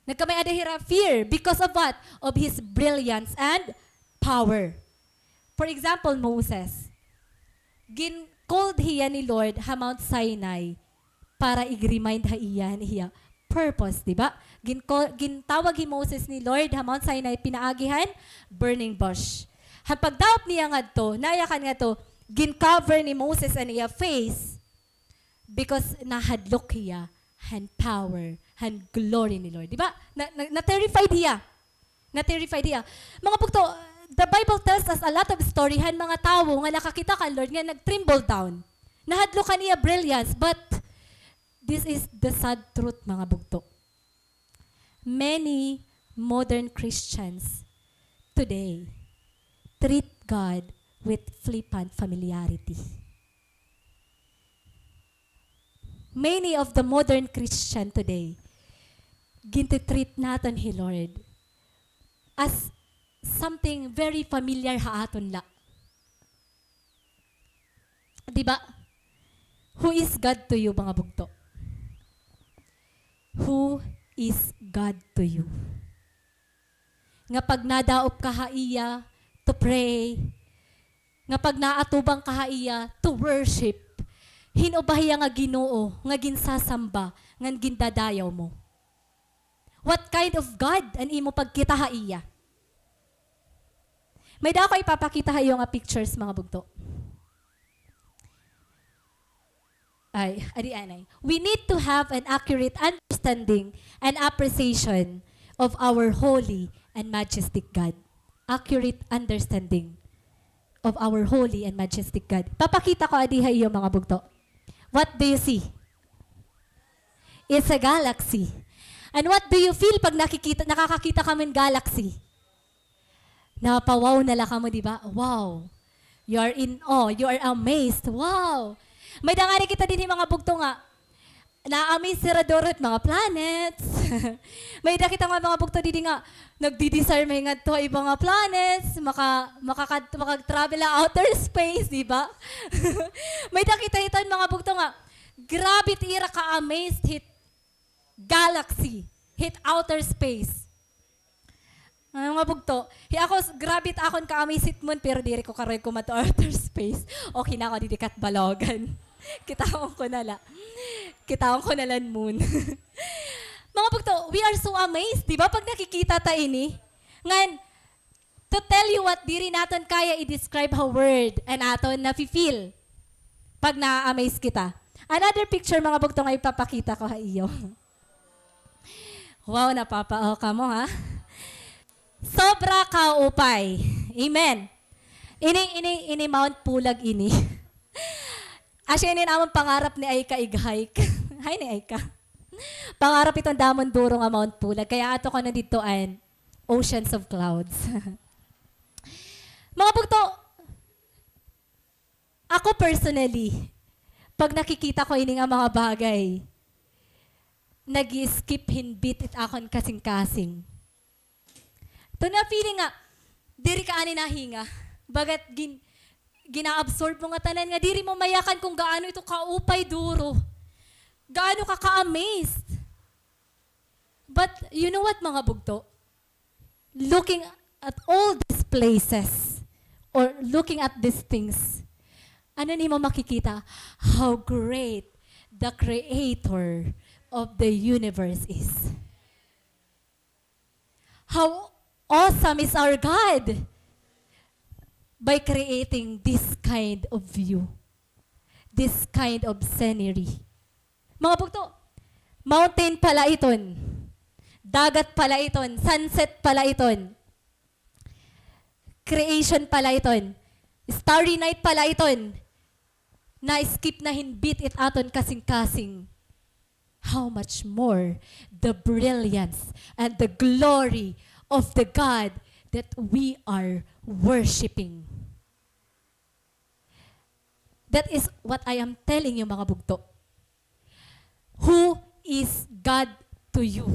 Nagkamay-ada hira fear because of what? Of His brilliance and power. For example, Moses. Gin-called hiya ni Lord ha Mount Sinai para ig-remind ha iya, han iya purpose, di ba? Gin-call, gintawag hi Moses ni Lord ha Mount Sinai pinaagi han burning bush. Han pagdaop niya ngadto, nayakan ngadto, gin-cover ni Moses an iya face because nahadlok hiya han power, han glory ni Lord. Di ba? Na, na, na-terrified hiya. Na-terrified hiya. Mga bugto, the Bible tells us a lot of story han mga tawo nga nakakita kan Lord nga nag-tremble down. Nahadlok han iya brilliance, but this is the sad truth, mga bugto. Many modern Christians today treat God with flippant familiarity. Many of the modern Christian today, gintitreat naton hi Lord as something very familiar ha aton la. Di ba? Who is God to you, mga bugto? Who is God to you? Nga pag nadaop ka ha iya to pray, nga pag naatubang ka ha iya to worship, hin-o ba hiya nga Ginoo nga ginsasamba ngan gindadayaw mo? What kind of God an imo pagkita ha iya? May-ada ako ipapakita ha iyo nga pictures, mga bugto. Ay, adi anay. We need to have an accurate understanding and appreciation of our holy and majestic God. Accurate understanding of our holy and majestic God. Papakita ko adi ha iyo, mga bugto. What do you see? It's a galaxy. And what do you feel pag nakikita, nakakakita kamo hin galaxy? Napawaw na la kamo, di ba? Wow. You are in awe. You are amazed. Wow. May-ada ngani kita dinhi, mga bugto, nga na-amaze hira duro hit mga planets. May-ada kita nga mga bugto didi nga nagdi-desire mahingadto ha iba nga planets, maka-, makaka-, makag-travel ha outer space, di ba? May-ada kita hiton mga bugto nga grabe it ira ka-amaze hit galaxy, hit outer space. Ano nga bugto? Hi ako, s-, grabe it akon ka-amaze hit moon, pero diri ko karuyag kumadto outer space. Okay na ako, didi Catbalogan. Kitaon ko na la. Kitaon ko na la an moon. Mga bugto, we are so amazed, di ba? Pag nakikita ta ini. Ngan, to tell you what, diri naton kaya i-describe ha word an aton nafi-feel pag na-amaze kita. Another picture, mga bugto, nga ipapakita ko ha iyo. Wow, napapa-awe kamo, ha? Sobra kaupay. Amen. Ini, ini, ini Mount Pulag ini. Asya ini an amon pangarap ni Aika ig-hike. Hi ni Aika. Pangarap iton damon duro nga Mount Pulag. Kay aadto kuno didto an Oceans of Clouds. Mga bugto, ako personally, pag nakikita ko ini nga mga bagay, nag-i-skip hin beat it akon kasingkasing. Ito na feeling nga, diri ka ani nahinga. Bagat gin-, gina-absorb mo nga tanan nga diri mo mayakan kung gaano ito kaupay duro. Gaano ka ka-amazed? But you know what, mga bugto? Looking at all these places, or looking at these things, ano nimo makikita? How great the Creator of the universe is. How awesome is our God by creating this kind of view, this kind of scenery. Mga bugto, mountain pala iton, dagat pala iton, sunset pala iton, creation pala iton, starry night pala iton, na-skip na hin beat it aton kasingkasing. How much more the brilliance and the glory of the God that we are worshiping. That is what I am telling you, mga bugto. Who is God to you?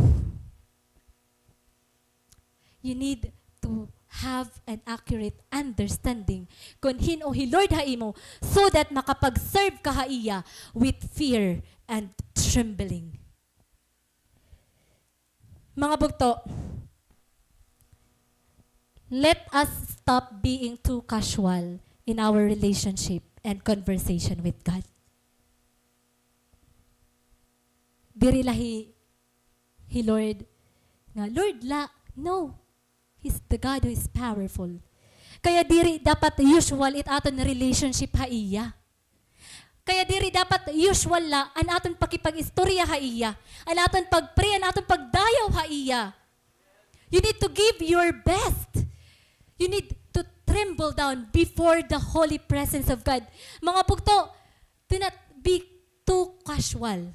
You need to have an accurate understanding kon hin-o hi Lord ha imo, so that makapag-serve ka ha iya with fear and trembling. Mga bugto, let us stop being too casual in our relationship and conversation with God. Diri la hi, hi Lord nga, "Lord la." No. He's the God who is powerful. Kaya diri dapat usual it aton relationship ha iya. Kaya diri dapat usual la an aton pakipag-istorya ha iya, an aton pag-pray, an aton pagdayaw ha iya. You need to give your best. You need to tremble down before the holy presence of God. Mga bugto, do not be too casual.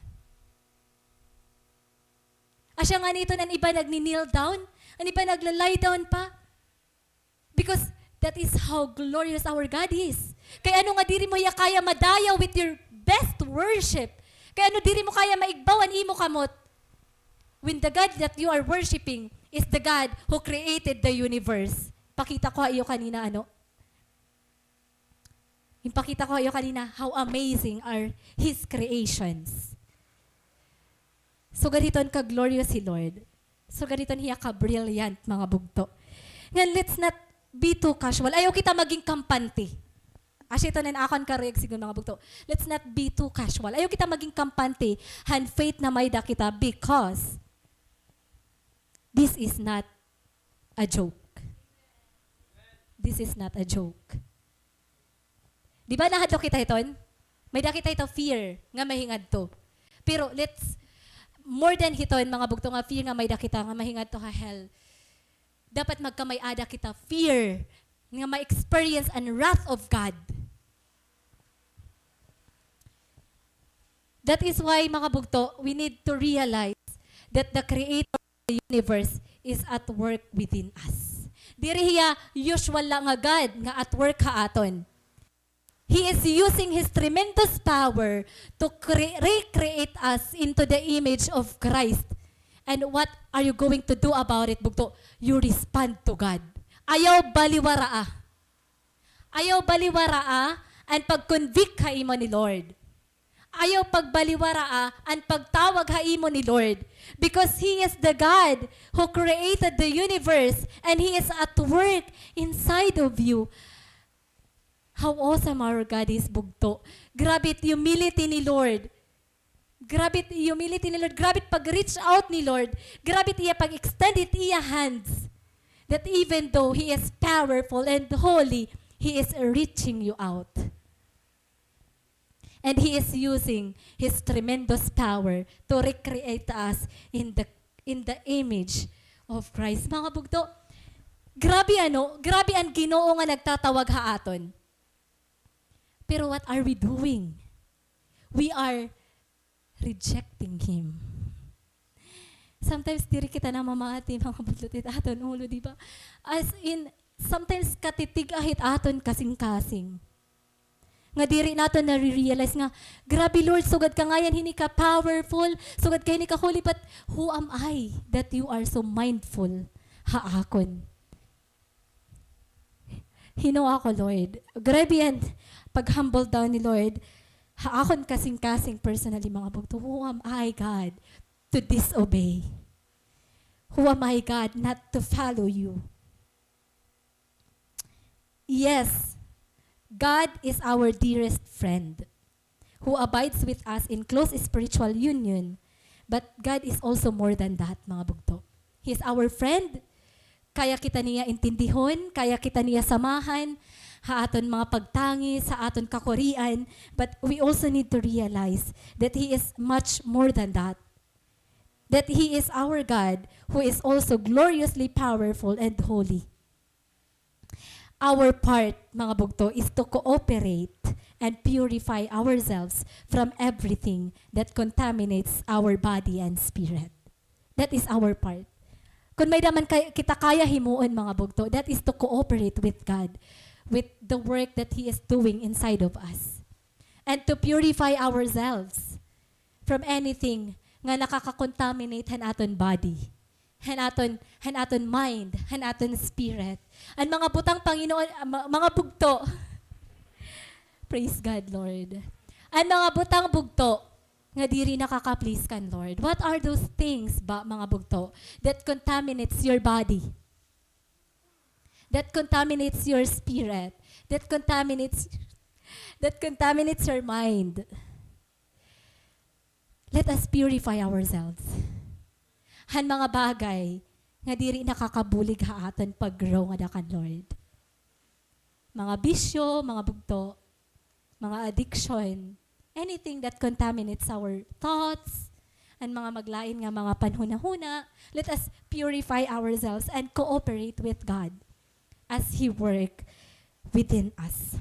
Asya ngani iton an iba nagni-kneel down, an iba nagla-lie down pa. Because that is how glorious our God is. Kay ano nga diri mo hiya kaya madayaw with your best worship? Kay ano diri mo kaya maigbaw an imo kamot? When the God that you are worshiping is the God who created the universe. Pakita ko ha iyo kanina, ano? Ginpakita ko ha iyo kanina, how amazing are His creations. Sugad hiton ka-glorious hi Lord. Sugad hiton hiya ka-brilliant, mga bugto. Ngan, let's not be too casual. Ayaw kita maging kampante. Asya iton an akon karuyag sidngon, mga bugto. Let's not be too casual. Ayaw kita maging kampante han faith na may-ada kita, because this is not a joke. This is not a joke. Di ba nahadlok kita hiton? May-ada kita hito fear nga mahingadto. Pero let's, more than hiton, mga bugto, nga fear nga may-ada kita nga mahingadto ha hell, dapat magkamay-ada kita fear nga ma-experience an wrath of God. That is why, mga bugto, we need to realize that the Creator of the universe is at work within us. Diri hiya usual la nga God nga at work ha aton. He is using His tremendous power to cre-, recreate us into the image of Christ. And what are you going to do about it, bugto? You respond to God. Ayaw baliwaraa. Ayaw baliwaraa an pag-convict ha imo ni Lord. Ayaw pagbaliwaraa an pagtawag ha imo ni Lord. Because He is the God who created the universe and He is at work inside of you. How awesome our God is, bugto. Grabe it humility ni Lord. Grabe it humility ni Lord. Grabe it pag-reach out ni Lord. Grabe it iya pag-extend it iya hands. That even though He is powerful and holy, He is reaching you out. And He is using His tremendous power to recreate us in the, in the image of Christ. Mga bugto, grabe ano, grabe an Ginoo nga nagtatawag ha aton. Pero what are we doing? We are rejecting Him. Sometimes diri kita namamati, mga budlot, it aton ulo, di ba? As in, sometimes katitig-a hit aton kasingkasing. Nga diri naton nare-realize nga, "Grabe, Lord, sugad ka ngayan hini ka-powerful, sugad ka hini ka-holy, but who am I that you are so mindful ha akon?" Hin-o ako, Lord? Grabe an pag-humble down ni Lord Ha akon kasingkasing personally, mga bugto, who am I, God, to disobey? Who am I, God, not to follow you? Yes, God is our dearest friend who abides with us in close spiritual union. But God is also more than that, mga bugto. He is our friend. Kaya kita niya intindihon, kaya kita niya samahan ha aton mga pagtangis, ha aton kakurian, but we also need to realize that He is much more than that. That He is our God, who is also gloriously powerful and holy. Our part, mga bugto, is to cooperate and purify ourselves from everything that contaminates our body and spirit. That is our part. Kun may-ada man kay-, kita kaya himuon, mga bugto, that is to cooperate with God, with the work that He is doing inside of us. And to purify ourselves from anything nga nakaka-contaminate han aton body, han aton, han aton mind, han aton spirit. An mga butang, Panginoon, ah, ma-, mga bugto. Praise God, Lord. An mga butang bugto nga diri nakaka-please kan Lord. What are those things ba, mga bugto, that contaminates your body? That contaminates your spirit? That contaminates, that contaminates your mind? Let us purify ourselves han mga bagay nga diri nakakabulig ha aton pag-grow ngada kan Lord. Mga bisyo, mga bugto, mga addiction, anything that contaminates our thoughts, an mga maglain nga mga panhunahuna, let us purify ourselves and cooperate with God as He work within us.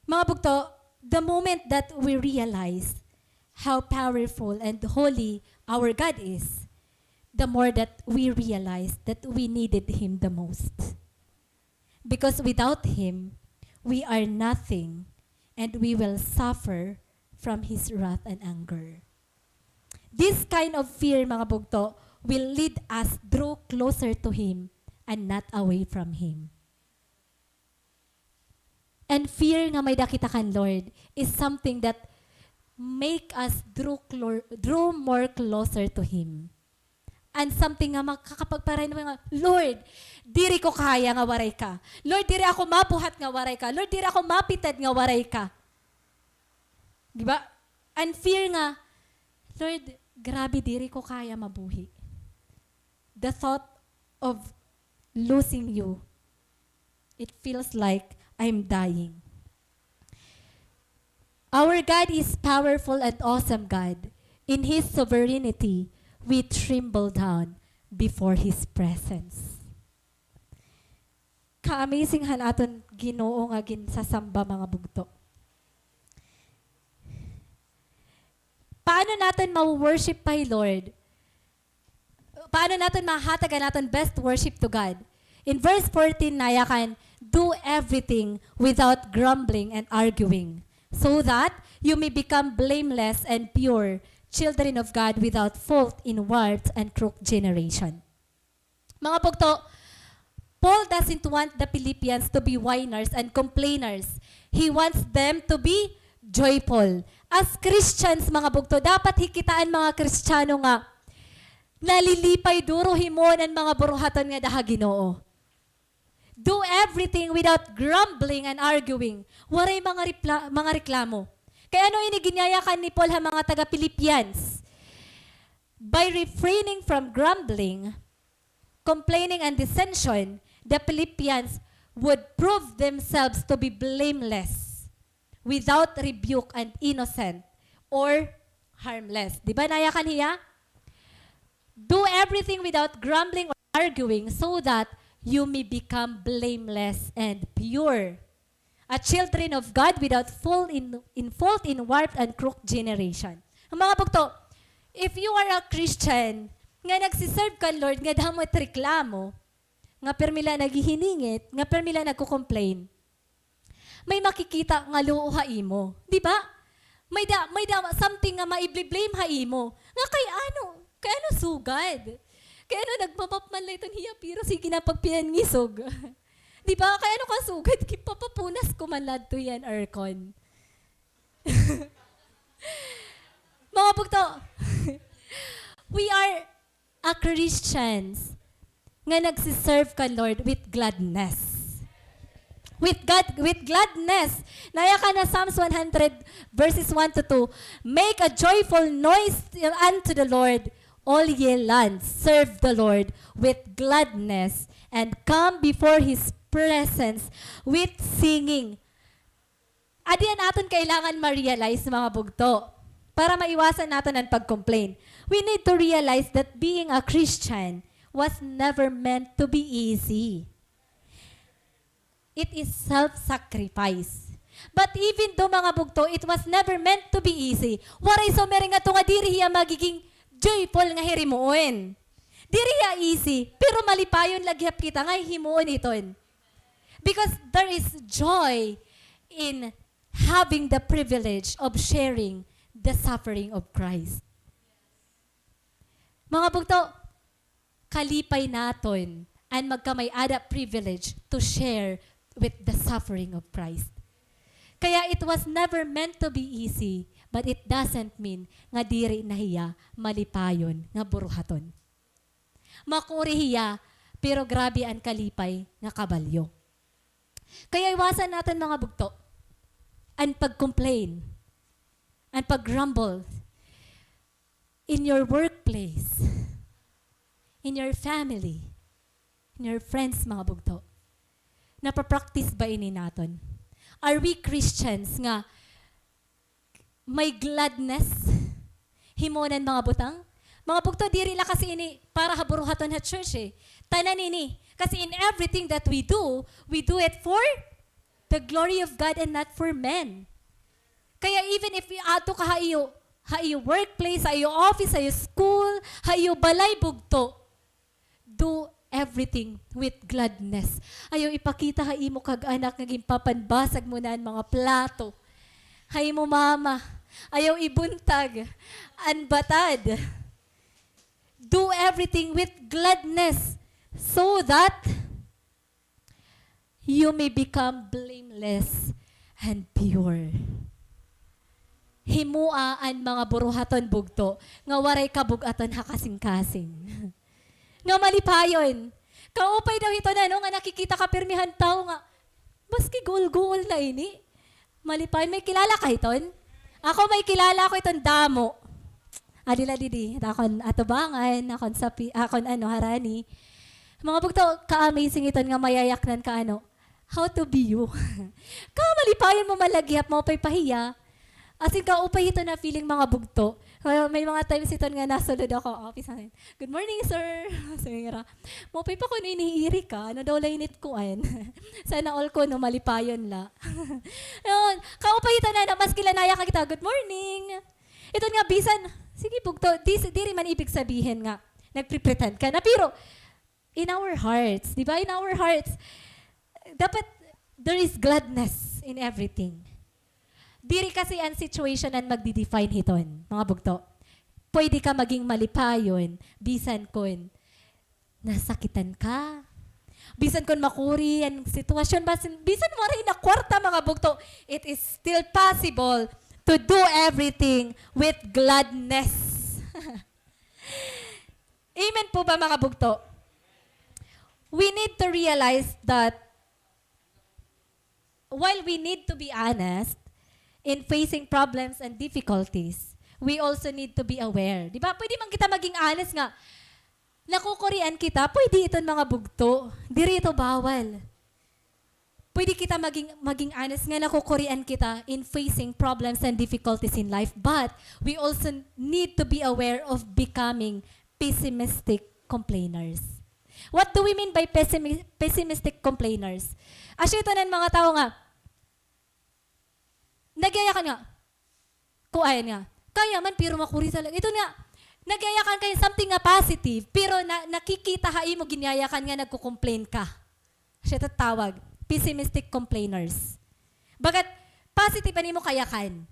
Mga bugto, the moment that we realize how powerful and holy our God is, the more that we realize that we needed Him the most. Because without Him, we are nothing and we will suffer from His wrath and anger. This kind of fear, mga bugto, will lead us draw closer to Him and not away from Him. And fear nga may-ada kita kan Lord is something that make us draw clo-, draw more closer to Him. And something nga makakapagparay nga, "Lord, diri ko kaya nga waray ka. Lord, diri ako mabuhat nga waray ka. Lord, diri ako mapitad nga waray ka." Di ba? And fear nga, "Lord, grabe, diri ko kaya mabuhi." The thought of losing you, it feels like I'm dying. Our God is powerful and awesome God. In His sovereignty, we tremble down before His presence. Ka-amazing han aton Ginoo nga ginsasamba, mga bugto. Paano naton ma-worship pa hi Lord? Paano naton mahatag an aton best worship to God? In verse fourteen, nayakan, "Do everything without grumbling and arguing, so that you may become blameless and pure, children of God without fault in warped and crooked generation." Mga bugto, Paul doesn't want the Philippians to be whiners and complainers. He wants them to be joyful. As Christians, mga bugto, dapat hi kita an mga Kristiyano nga nalilipay duro himuon an mga buruhaton ngada ha Ginoo. Do everything without grumbling and arguing. Waray mga repla-, mga reklamo. Kay ano ini ginyayakan ni Paul ha mga taga-Philippians? By refraining from grumbling, complaining, and dissension, the Philippians would prove themselves to be blameless, without rebuke, and innocent or harmless. Di ba nayakan hiya? "Do everything without grumbling or arguing, so that you may become blameless and pure, a children of God without fault in, in fault in warped and crooked generation." An mga bugto, if you are a Christian nga nagsiserve kan Lord nga damo it reklamo, nga pirmi la naghihiningit, nga pirmi la nagko-complain, may makikita nga luo ha imo, di ba? May da, may da something nga maible-blame ha imo. Nga kay ano, kay ano sugad? Kay ano nagmamap man la iton hiya, pero sige na pagpinangisog. Di ba? Kay ano ka sugad, gipapapunas ko man la adto hiya hin aircon. Mga bugto, we are a Christians nga nagsiserve kan Lord with gladness. With God, with gladness. Nayakan na Psalms one hundred verses one to two, "Make a joyful noise unto the Lord, all ye lands. Serve the Lord with gladness, and come before his presence with singing." Adi an aton kailangan ma-realize, mga bugto, para maiwasan naton an pag-complain. We need to realize that being a Christian was never meant to be easy. It is self-sacrifice. But even though, mga bugto, it was never meant to be easy, waray sumiring ngadto nga diri hiya magiging joyful nga hirimuon. Diri hiya easy, pero malipayon la gihap kita nga himuon iton. Because there is joy in having the privilege of sharing the suffering of Christ. Mga bugto, kalipay naton an magkamay-ada privilege to share with the suffering of Christ. Kaya it was never meant to be easy, but it doesn't mean nga diri na hiya malipayon nga buruhaton. Makuri hiya, pero grabe an kalipay nga kabalyo. Kaya iwasan naton, mga bugto, an pag-complain, an pag-grumble in your workplace, in your family, in your friends, mga bugto. Napa-practice ba ini naton? Are we Christians nga may gladness, himuon an mga butang? Mga bugto, diri la kasi ini para ha buruhaton ha church, eh. Tanan ini. Kasi in everything that we do, we do it for the glory of God and not for men. Kaya even if adto ka ha iyo, ha iyo workplace, ha iyo office, ha iyo school, ha iyo balay, bugto, do everything with gladness. Ayaw ipakita ha imo kag-anak nga ginpapanbasag mo na an mga plato ha imo mama. Ayaw ibuntag an batad. Do everything with gladness so that you may become blameless and pure. Himoa an mga buruhaton, bugto, nga waray kabug-aton ha kasingkasing. Nga malipayon. Kaupay daw hiton, ano, nga nakikita ka pirmi han tawo nga, maski guol-guol na ini, malipayon. May kilala ka hiton? Ako, may kilala ako hiton damo. Adi la didi, akon atubangan, akon sapi-, akon ano, harani. Mga bugto, ka-amazing iton nga mayayaknan ka, ano, how to be you. Kamalipayon mo man la gihap, maupay pa hiya. As in, kaupay hiton na feeling, mga bugto. Kaya may mga times hiton nga nasulod ako, office namin. "Good morning, sir." Sabi nira, "Maupay pa kuno ini hi Erica, ano daw la ini it kuan." Sana all kuno malipayon la. Yun, kaupay hiton na, maski la nayakan kita, "Good morning." Iton nga bisan, sige, bugto, di, diri man ibig sabihin nga nagpre-pretend ka na, pero in our hearts, di ba? In our hearts, dapat there is gladness in everything. Diri kasi an situation an magdi-define hiton, mga bugto. Pwede ka maging malipayon bisan kon nasakitan ka. Bisan kon makuri an sitwasyon, bisan, bisan waray na kwarta, mga bugto, it is still possible to do everything with gladness. Amen po ba, mga bugto? We need to realize that while we need to be honest in facing problems and difficulties, we also need to be aware. Di ba? Pwede man kita maging honest nga, nakukurian kita. Pwede iton, mga bugto. Diri ito bawal. Pwede kita maging, maging honest nga nakukurian kita in facing problems and difficulties in life. But we also need to be aware of becoming pessimistic complainers. What do we mean by pessimi-, pessimistic complainers? Asya ito nan mga tao nga, nagyayakan nga, kuan nga, kaya man, pero makuri talaga. Ito nga, nagyayakan kay something nga positive, pero na, nakikita ha imo ginyayakan nga nagko-complain ka. Siya tatawag, pessimistic complainers. Bagat positive an imo kayakan,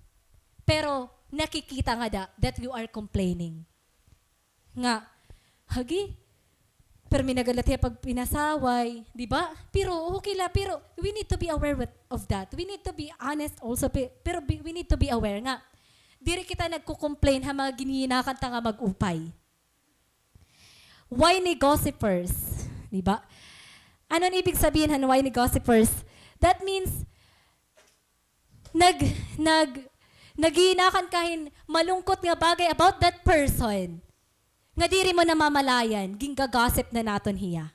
pero nakikita ngada that you are complaining. Nga, hagi, Pirmi na gad la it iya pagpinasaway, di ba? Pero okay la, pero we need to be aware with, of that. We need to be honest also, pe-, pero be, we need to be aware nga diri kita nagko-complain ha mga ginhihinakan ta nga mag-upay. Whiny gossipers, di ba? Ano an ibig sabihin han whiny gossipers? That means, nag-, nag-, naghihinakan ka hin malungkot nga bagay about that person nga diri mo namamalayan, gingga-gossip na naton hiya.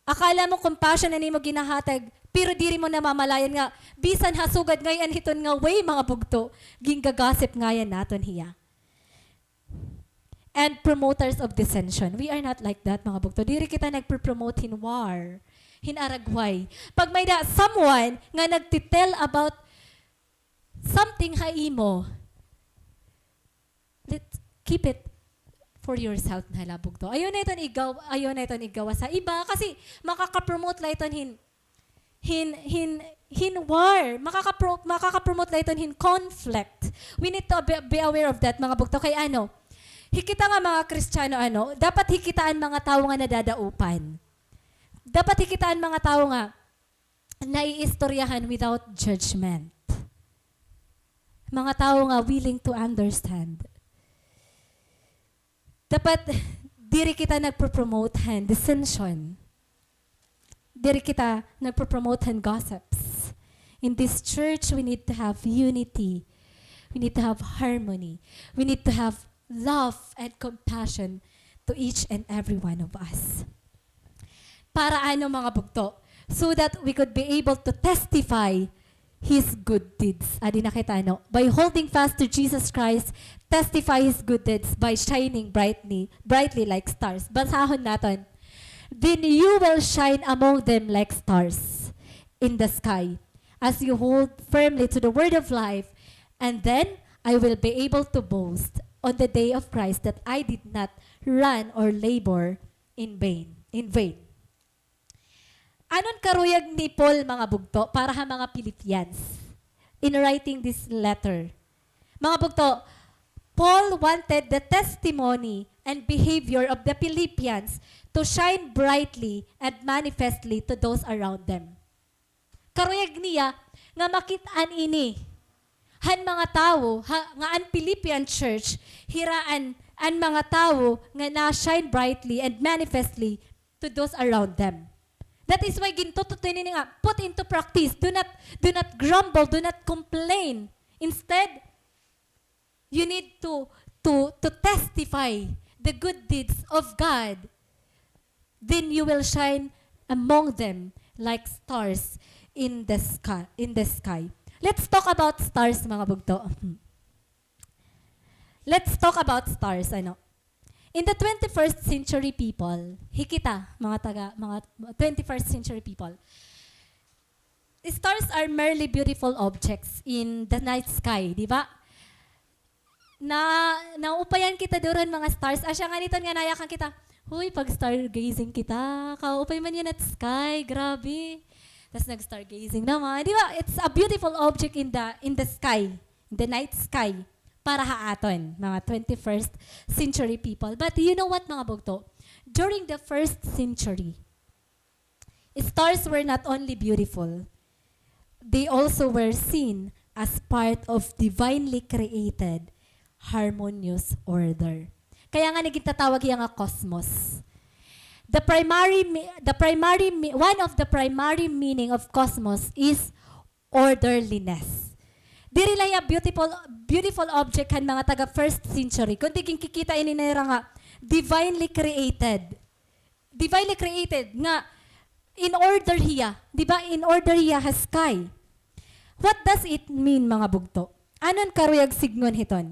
Akala mo compassion an imo ginahatag, pero diri mo namamalayan nga bisan ha sugad ngay-an hiton nga way, mga bugto, gingga-gossip ngay-an naton hiya. And promoters of dissension. We are not like that, mga bugto. Diri kita nagpo-promote hin war, hin aragway. Pag may-ada someone nga nagti-tell about something ha imo, let, keep it for yourself na la, bugto. Ayaw na iton igaw-, ayaw na iton igawas ha iba kasi makaka-promote la iton hin hin, hin, hin war. Makakapro-, makakapromote la iton hin conflict. We need to be, be aware of that, mga bugto. Kay ano, hi kita nga mga Kristiyano, ano, dapat hi kita an mga tawo nga nadadaupan. Dapat hi kita an mga tawo nga naiistoryahan without judgment. Mga tawo nga willing to understand. Dapat diri kita nagpo-promote han dissension. Diri kita nagpo-promote han gossips. In this church, we need to have unity. We need to have harmony. We need to have love and compassion to each and every one of us. Para ano, mga bugto? So that we could be able to testify His good deeds. Adi na kita, ano? By holding fast to Jesus Christ, testify His good deeds by shining brightly, brightly like stars. Basahon naton. Then you will shine among them like stars in the sky, as you hold firmly to the word of life, and then I will be able to boast on the day of Christ that I did not run or labor in vain, in vain. Ano an karuyag ni Paul, mga bugto, para ha mga Philippians in writing this letter? Mga bugto, Paul wanted the testimony and behavior of the Philippians to shine brightly and manifestly to those around them. Karuyag niya nga makit-an ini han mga tawo, ha, nga an Philippian church, hira an, an mga tawo nga na-shine brightly and manifestly to those around them. That is why gintututoy ini nga, put into practice. Do not, do not grumble, do not complain. Instead, you need to, to, to testify the good deeds of God. Then you will shine among them like stars in the sky, in the sky. Let's talk about stars, mga bugto. Let's talk about stars, ano. In the twenty-first century people, hi kita, mga taga, mga twenty-first century people, stars are merely beautiful objects in the night sky, di ba? Na, naupayan kita duron mga stars. Asya ngan iton nga nayakan kita, "Huy, pag-stargazing kita. Kaupay man yana it sky, grabe." Tas nag-stargazing naman. Di ba? It's a beautiful object in the, in the sky, in the night sky. Para ha aton, mga twenty-first century people. But you know what, mga bugto? During the first century, stars were not only beautiful, they also were seen as part of divinely created harmonious order. Kaya nga naging tatawag hiya nga cosmos. The primary mi-, the primary mi-, one of the primary meaning of cosmos is orderliness. Diri la hiya beautiful, beautiful object han mga taga first century, kundi ginkikita ini nira nga divinely created. Divinely created, nga in order hiya, di ba? In order hiya ha sky. What does it mean, mga bugto? Ano an karuyag sidngon hiton?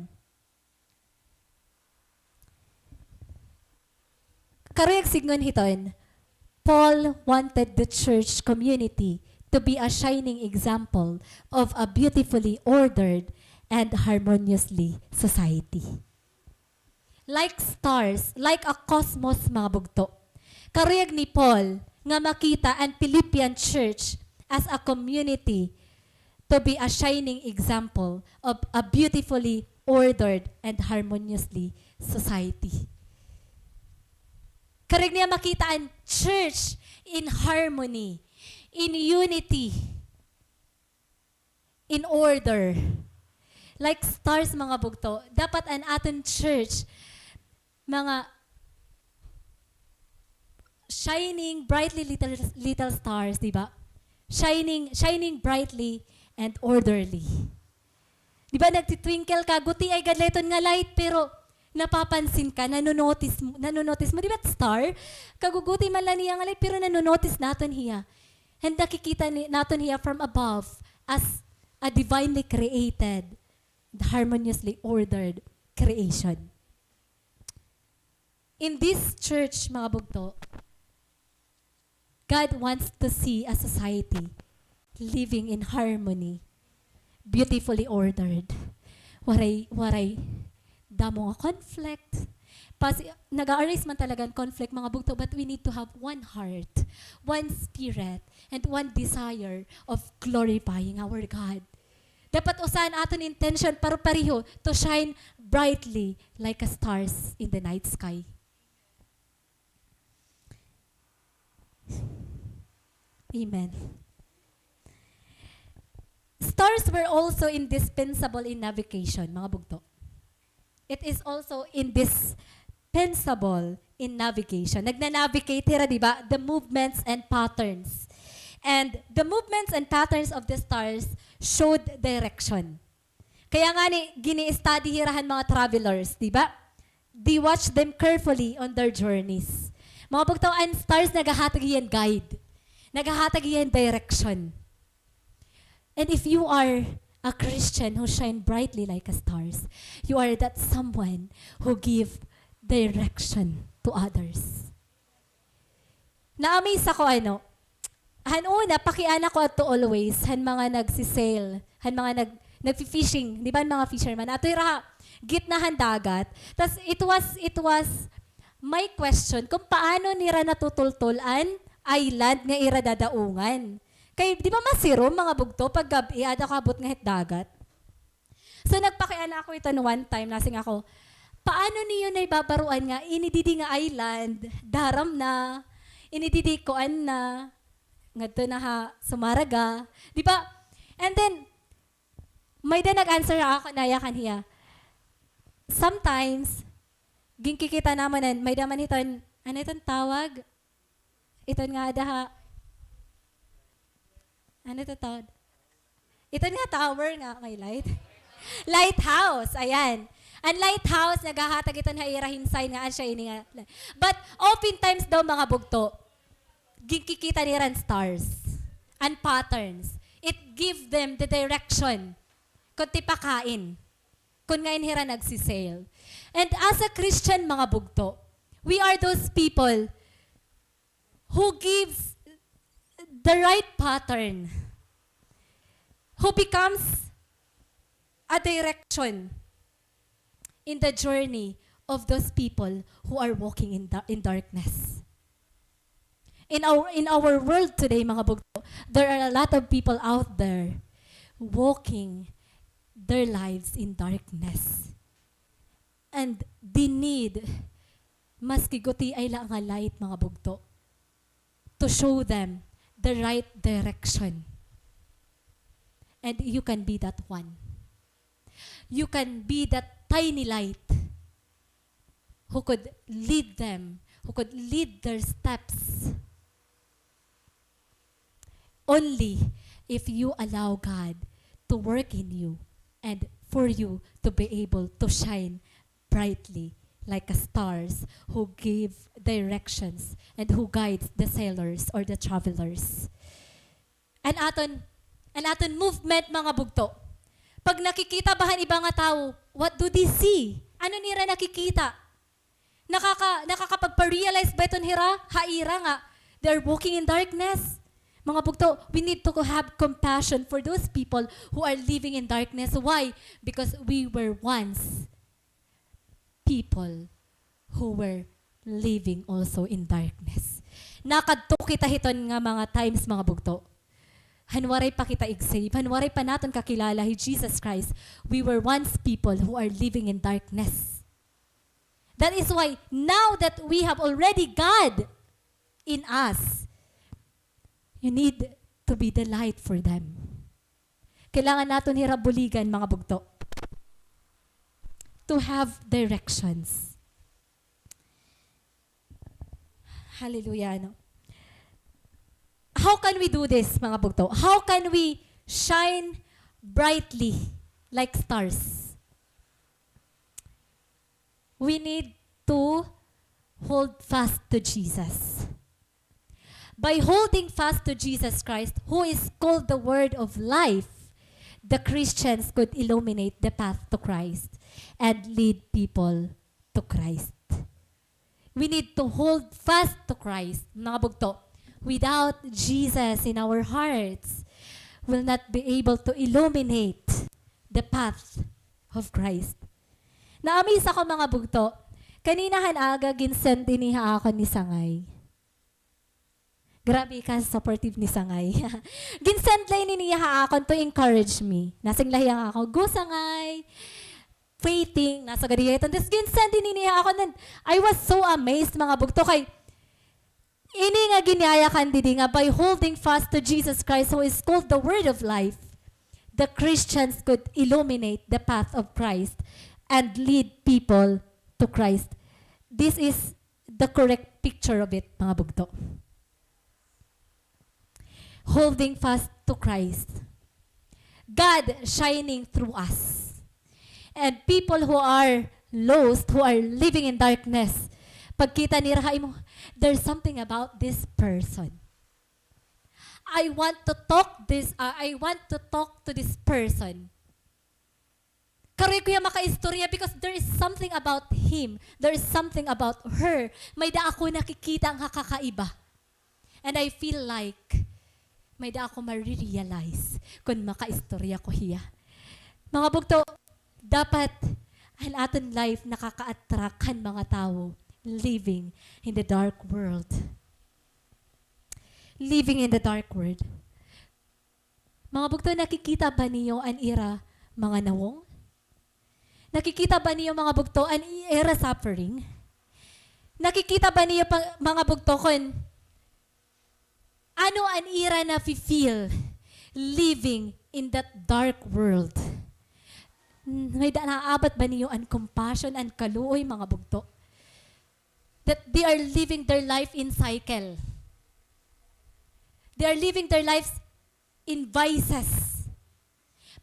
Karuyag sidngon hiton, Paul wanted the church community to be a shining example of a beautifully ordered and harmoniously society. Like stars, like a cosmos, mga bugto. Karuyag ni Paul nga makita an Philippian church as a community to be a shining example of a beautifully ordered and harmoniously society. Karuyag niya makita an church in harmony, in unity, in order. Like stars, mga bugto. Dapat an aton church, mga shining brightly little, little stars, di ba? Shining, shining brightly and orderly. Di ba, nagtitwinkle ka, gutiay gad la iton nga light, pero napapansin ka, nanonotice mo, nanonotice mo, di ba, star? Kaguguti man la niya nga light, pero nanonotice naton hiya. And nakikita ni, naton hiya from above as a divinely created, harmoniously ordered creation. In this church, mga bugto, God wants to see a society living in harmony, beautifully ordered. Waray, waray damo nga conflict. Pas-, nag-a-arise man talaga an conflict, mga bugto, but we need to have one heart, one spirit, and one desire of glorifying our God. Dapat usa an aton intention, pare-pareho, to shine brightly like a stars in the night sky. Amen. Stars were also indispensable in navigation, mga bugto. It is also indispensable in navigation. Nagna-navigate hira, di ba? The movements and patterns. And the movements and patterns of the stars showed direction. Kaya ngani, gini-study hira han mga travelers, di ba? They watch them carefully on their journeys. Mga bugto, an stars nagahatag hiya hin guide. Nagahatag hiya hin direction. And if you are a Christian who shine brightly like a stars, you are that someone who give direction to others. Na-amaze ako, ano, han una, pakiana ko adto always, han mga nagsi-sail, han mga nag-, nagfi-fishing, di ba, an mga fisherman, ato hira ha gitna han dagat. Tas it was, it was my question kung paano nira natutultol an island nga ira dadaungan. Kay, di ba, masirom, mga bugto, pag gab-i, ada ka abot nga hit dagat. So, nagpakiana ako iton one time, nasiring ako, "Paano niyo naibabaroan nga ini didi nga island, Daram na, ini didi kuan na, ngadto na ha Sumaraga?" Di ba? And then, may-ada nag-answer ha akon, nayakan hiya. Sometimes, ginkikita namon an, may-ada man hiton, ano iton tawag? Iton nga ada ha, ano ito tawag? Iton nga tower nga may light. Lighthouse, ayan. An lighthouse, naghahatag iton ha ira hin sign nga asya ini nga. But oftentimes daw, mga bugto, ginkikita nira an stars, an patterns. It give them the direction kon tipakain, kon ngain hira nagsi-sail. And as a Christian, mga bugto, we are those people who gives the right pattern, who becomes a direction in the journey of those people who are walking in da-, in darkness. In our, in our world today, mga bugto, there are a lot of people out there walking their lives in darkness. And they need, maski gutiay la nga light, mga bugto, to show them the right direction. And you can be that one. You can be that tiny light who could lead them, who could lead their steps. Only if you allow God to work in you and for you to be able to shine brightly like a stars who give directions and who guides the sailors or the travelers. An aton, an aton movement, mga bugto. Pag nakikita ba han iba nga tawo, what do they see? Ano nira nakikita? Nakaka-, nakakapagpa-realize ba iton hira ha ira nga they are walking in darkness? Mga bugto, we need to have compassion for those people who are living in darkness. Why? Because we were once people who were living also in darkness. Nakadto kita hiton nga mga times, mga bugto. Han waray pa kita ig-save, han waray pa naton kakilala hi Jesus Christ, we were once people who are living in darkness. That is why, now that we have already God in us, you need to be the light for them. Kailangan naton hira buligan, mga bugto, to have directions. Hallelujah, ano? How can we do this, mga bugto? How can we shine brightly like stars? We need to hold fast to Jesus. By holding fast to Jesus Christ, who is called the Word of Life, the Christians could illuminate the path to Christ and lead people to Christ. We need to hold fast to Christ, mga bugto. Without Jesus in our hearts, we'll not be able to illuminate the path of Christ. Na-amaze ako, mga bugto. Kanina han aga, gin-send ini ha akon ni Sangay. Grabe ka supportive ni Sangay. Gin-send la ini niya ha akon to encourage me. Nasiring la hiya ha akon, "Go, Sangay. Waiting." Nasa gadiya iton. Tapos gin-send ini niya ha akon. And I was so amazed, mga bugto, kay ini nga ginyayakan didi nga, by holding fast to Jesus Christ, who is called the Word of Life, the Christians could illuminate the path of Christ and lead people to Christ. This is the correct picture of it, mga bugto. Holding fast to Christ. God shining through us. And people who are lost, who are living in darkness, pagkita nira ha imo, "There's something about this person. I want to talk this, uh, I want to talk to this person. Karuyag ko hiya makaistorya because there is something about him, there is something about her. May-ada ako nakikita nga kakaiba." And I feel like may-ada ako marirealize kon makaistorya ko hiya. Mga bugto, dapat an aton life nakaka-attract han mga tawo living in the dark world. Living in the dark world. Mga bugto, nakikita ba niyo an ira mga nawong? Nakikita ba niyo, mga bugto, an i-, ira suffering? Nakikita ba niyo pa, mga bugto, kon ano an ira nafi-feel living in that dark world? May da-, naabat ba niyo an compassion, an kaluoy, mga bugto? That they are living their life in cycle. They are living their lives in vices.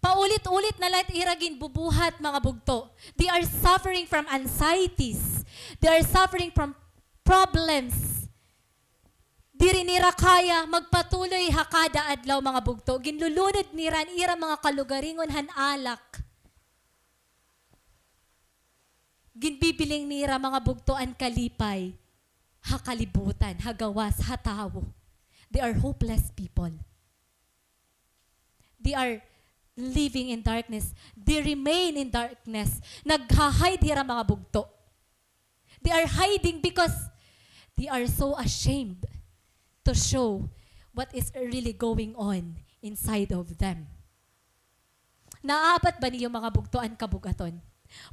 Paulit-ulit na la it ira ginbubuhat, mga bugto. They are suffering from anxieties. They are suffering from problems. Diri nira kaya magpatuloy ha kada adlaw, mga bugto. Ginlulunod nira an ira mga kalugaringon han alak. Ginbibiling nira, mga bugto, an kalipay ha kalibutan, ha gawas, ha tawo. They are hopeless people. They are living in darkness. They remain in darkness. Nagha-hide hira, mga bugto. They are hiding because they are so ashamed to show what is really going on inside of them. Naabat ba niyo, mga bugto, an kabug-aton?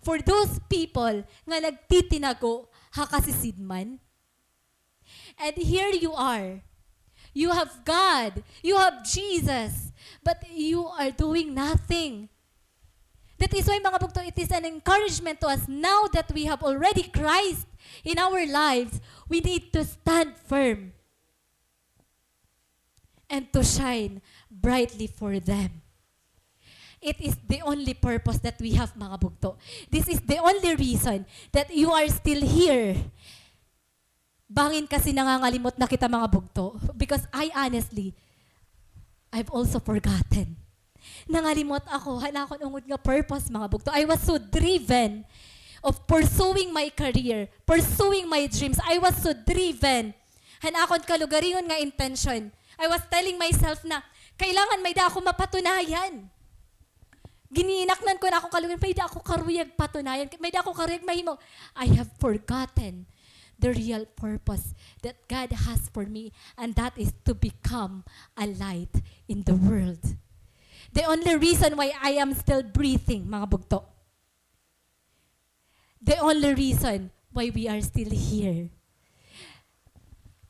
For those people nga nagtitinago ha kasisidman, and here you are. You have God, you have Jesus, but you are doing nothing. That is why, mga bugto, it is an encouragement to us now that we have already Christ in our lives, we need to stand firm and to shine brightly for them. It is the only purpose that we have, mga bugto. This is the only reason that you are still here. Bangin kasi nangangalimot na kita, mga bugto. Because I honestly, I've also forgotten. Nangalimot ako han akon ungod nga purpose, mga bugto. I was so driven of pursuing my career, pursuing my dreams. I was so driven han akon kalugaringon nga intention. I was telling myself na kailangan may-ada ako mapatunayan. Gininaknan ko an akon kalugaringon, may-ada ako karuyag patunayan, may-ada ako karuyag mahimo. I have forgotten the real purpose that God has for me, and that is to become a light in the world. The only reason why I am still breathing, mga bugto, the only reason why we are still here.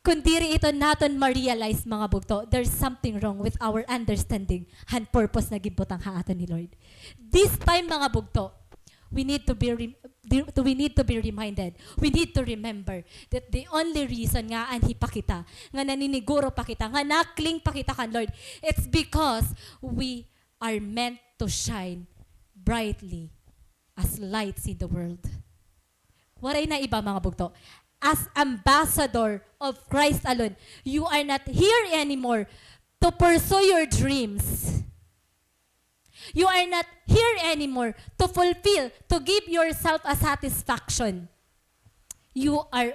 Kon diri ito naton ma-realize, mga bugto, there's something wrong with our understanding han purpose nga ginbutang ha aton ni Lord. This time, mga bugto, we need to be re-, di-, we need to be reminded. We need to remember that the only reason nga anhi pa kita, nga naniniguro pa kita, nga nakling pa kita kan Lord, it's because we are meant to shine brightly as lights in the world. Waray na iba, mga bugto. As ambassador of Christ alone, you are not here anymore to pursue your dreams. You are not here anymore to fulfill, to give yourself a satisfaction. You are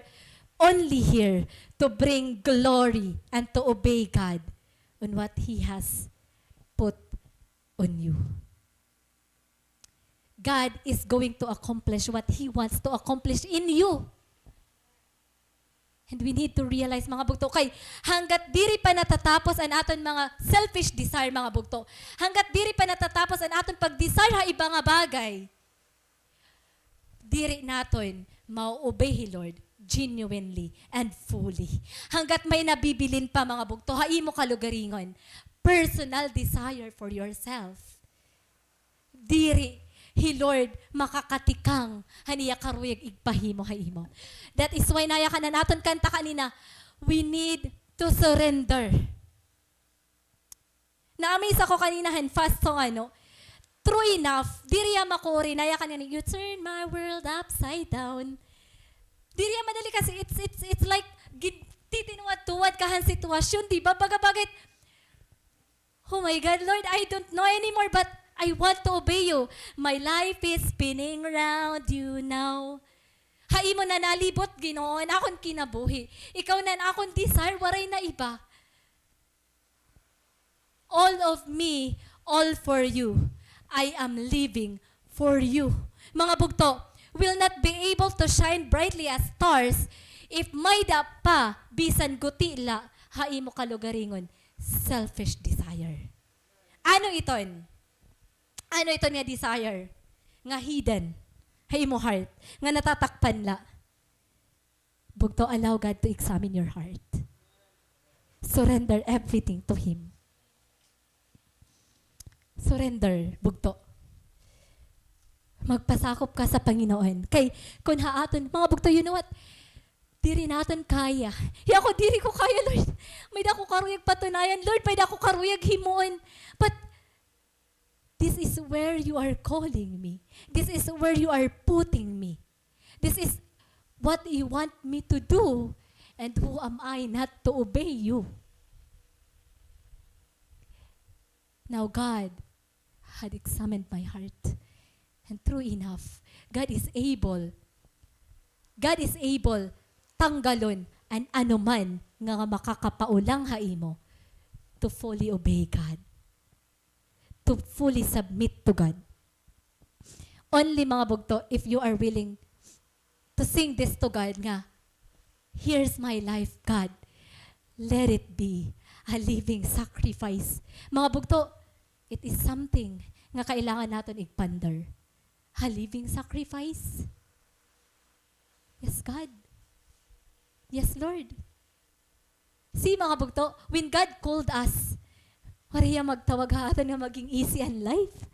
only here to bring glory and to obey God on what He has put on you. God is going to accomplish what He wants to accomplish in you. And we need to realize, mga bugto, kay hanggat diri pa natatapos an aton mga selfish desire, mga bugto, hanggat diri pa natatapos an aton pag-desire ha iba nga bagay, diri naton ma-obey hi Lord genuinely and fully. Hanggat may nabibilin pa, mga bugto, ha imo kalugaringon, personal desire for yourself, diri hi Lord makakatikang han iya karuyag igpahimo ha imo. That is why nayakan an aton kanta kanina, we need to surrender. Na-amaze ako kanina han fast song, ano, true enough, diri hiya makuri, nayakan nga ni, "You turn my world upside down." Diri hiya madali kasi it's, it's, it's like, gin-, titinuwad-tuwad ka han sitwasyon, di ba? Baga-baga it, "Oh my God, Lord, I don't know anymore, but I want to obey you. My life is spinning round you now." Ha imo na nalibot, Ginoo, an akon kinabuhi. Ikaw na an akon desire, waray na iba. All of me, all for you. I am living for you. Mga bugto, will not be able to shine brightly as stars if may-ada pa bisan guti la ha imo kalugaringon selfish desire. Ano iton? Ano iton nga desire? Nga hidden ha imo heart, nga natatakpan la. Bugto, allow God to examine your heart. Surrender everything to Him. Surrender, bugto. Magpasakop ka sa Panginoon. Kay, kun ha aton, mga bugto, you know what? Diri naton kaya. Hi ako, diri ko kaya, Lord. May-ada ako karuyag patunayan, Lord. May-ada ako karuyag himuon. But this is where you are calling me. This is where you are putting me. This is what you want me to do. And who am I not to obey you? Now God had examined my heart. And true enough, God is able. God is able tanggalon an anuman nga makakapaulang ha imo to fully obey God, to fully submit to God. Only, mga bugto, if you are willing to sing this to God nga, "Here's my life, God. Let it be a living sacrifice." Mga bugto, it is something nga kailangan naton igponder. A living sacrifice? Yes, God. Yes, Lord. See, mga bugto, when God called us, waray hiya magtawag ha aton nga maging easy an life.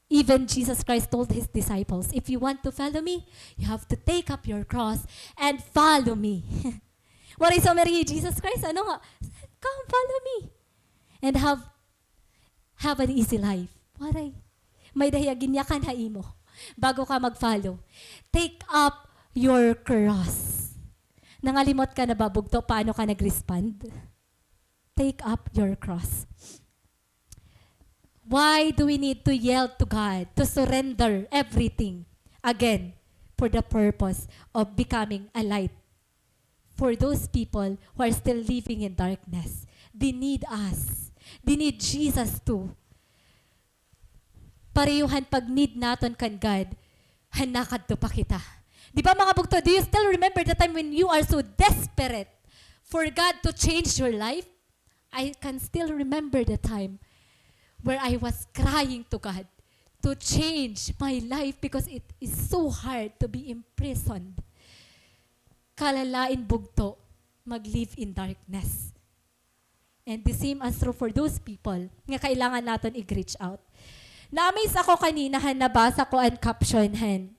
Even Jesus Christ told His disciples, "If you want to follow me, you have to take up your cross and follow me." Waray summary hi Jesus Christ, ano nga, "Come, follow me." And have have an easy life. Waray. May-ada hiya ginyakan ha imo. Bago ka mag-follow, take up your cross. Nangalimot ka na ba, bugto, paano ka nag-respond? Take up your cross. Why do we need to yield to God, to surrender everything? Again, for the purpose of becoming a light for those people who are still living in darkness. They need us. They need Jesus too. Pareho han pag-need naton kan God, han nakadto pa kita. Di ba, mga bugto, do you still remember the time when you are so desperate for God to change your life? I can still remember the time where I was crying to God, to change my life because it is so hard to be imprisoned. Kalalain bugto, mag-live in darkness. And the same as true for those people nga kailangan naton i-reach out. Na-amaze ako kanina han nabasa ko an caption han,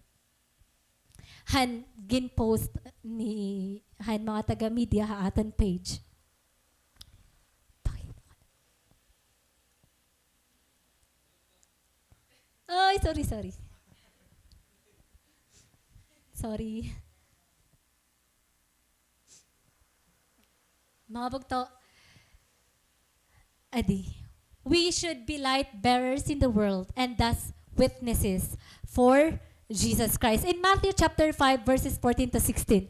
han gin-post ni, han mga taga-media ha aton page. Ay, sorry, sorry. Sorry. Mga bugto, adi, we should be light bearers in the world and thus witnesses for Jesus Christ. In Matthew chapter five, verses fourteen to sixteen,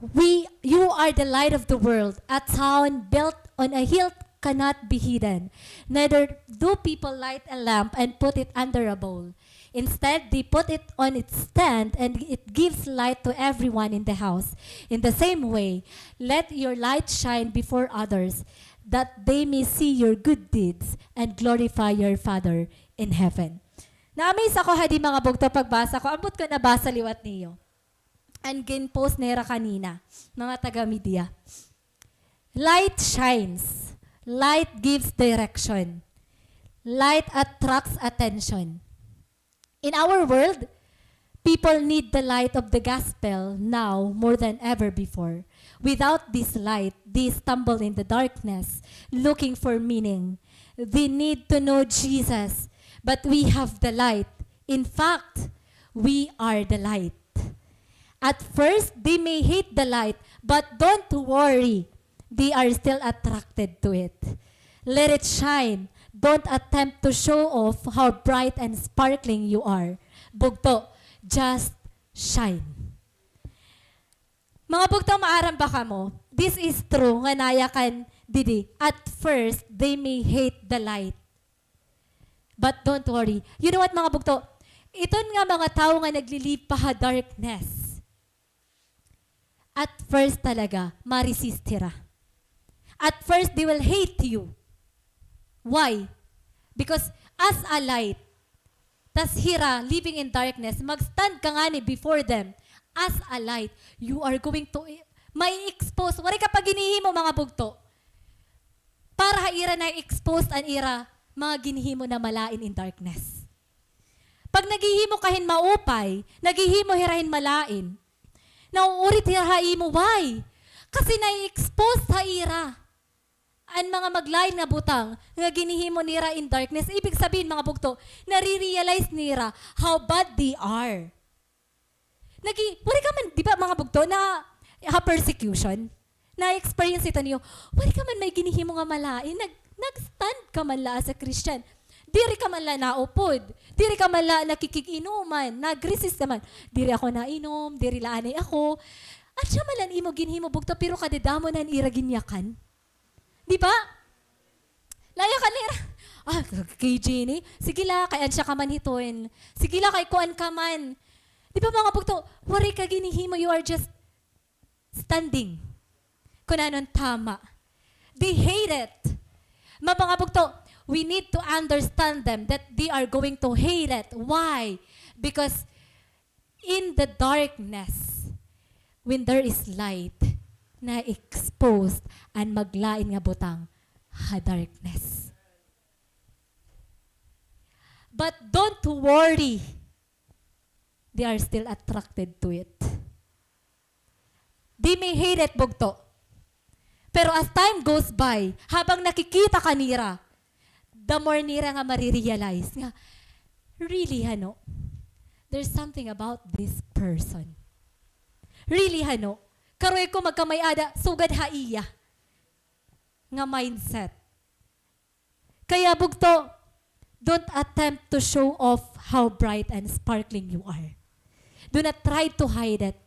we, "You are the light of the world. A town built on a hill cannot be hidden. Neither do people light a lamp and put it under a bowl. Instead, they put it on its stand, and it gives light to everyone in the house. In the same way, let your light shine before others, that they may see your good deeds and glorify your Father in heaven." Na-amaze ako hadi, mga bugto, pagbasa ko. Ambot ko nabasa liwat niyo. An gin-post nira kanina, mga taga-media. Light shines. Light gives direction. Light attracts attention. In our world, people need the light of the gospel now more than ever before. Without this light, they stumble in the darkness, looking for meaning. They need to know Jesus, but we have the light. In fact, we are the light. At first, they may hate the light, but don't worry. They are still attracted to it. Let it shine. Don't attempt to show off how bright and sparkling you are. Bugto, just shine. Mga bugto, maaram ba kamo? This is true nga nayakan didi. At first, they may hate the light. But don't worry. You know what, mga bugto? Iton nga mga tawo nga nagli-live pa ha darkness, at first talaga, ma-resist hira. At first, they will hate you. Why? Because as a light, tas hira, living in darkness, mag-stand ka ngani before them as a light. You are going to, ma-expose. Waray ka pa ginhihimo, mga bugto. Para ha ira na-expose an ira mga ginhihimo na malain in darkness. Pag naghihimo ka hin maupay, naghihimo hira hin malain, nauurit hira ha imo. Why? Kasi na-expose ha ira an mga maglain nga butang nga ginhihimo nira in darkness. Ibig sabihin, mga bugto, nare-realize nira how bad they are. Nagi-, waray ka man, di ba, mga bugto, na ha persecution, na-experience ito niyo, waray ka man may ginhihimo nga malain, nag-, nag-stand ka man la as a Christian. Diri ka man la naupod, diri ka man la nakikig-inuman, nag-resist ka man. Diri ako nainom, diri la anay ako. Asya man la an imo ginhimo, bugto, pero kadadamo na an ira ginyakan. Di ba? Layakan nira. Ah, K J ni. Sige la, kay asya ka man hiton. Sige la, kay kuan ka man. Di ba, mga bugto, waray ka ginhihimo, you are just standing. Kun ano an tama. They hate it. Ma-, mga bugto, we need to understand them that they are going to hate it. Why? Because in the darkness, when there is light, na-expose an maglain nga butang ha darkness. But don't worry, they are still attracted to it. They may hate it, bugto. Pero as time goes by, habang nakikita ka nira, the more nira nga mare-realize nga, really, hano, there's something about this person. Really, hano, karoy ko magkamay-ada, sugad ha iya nga mindset. Kaya, bugto, don't attempt to show off how bright and sparkling you are. Do not try to hide it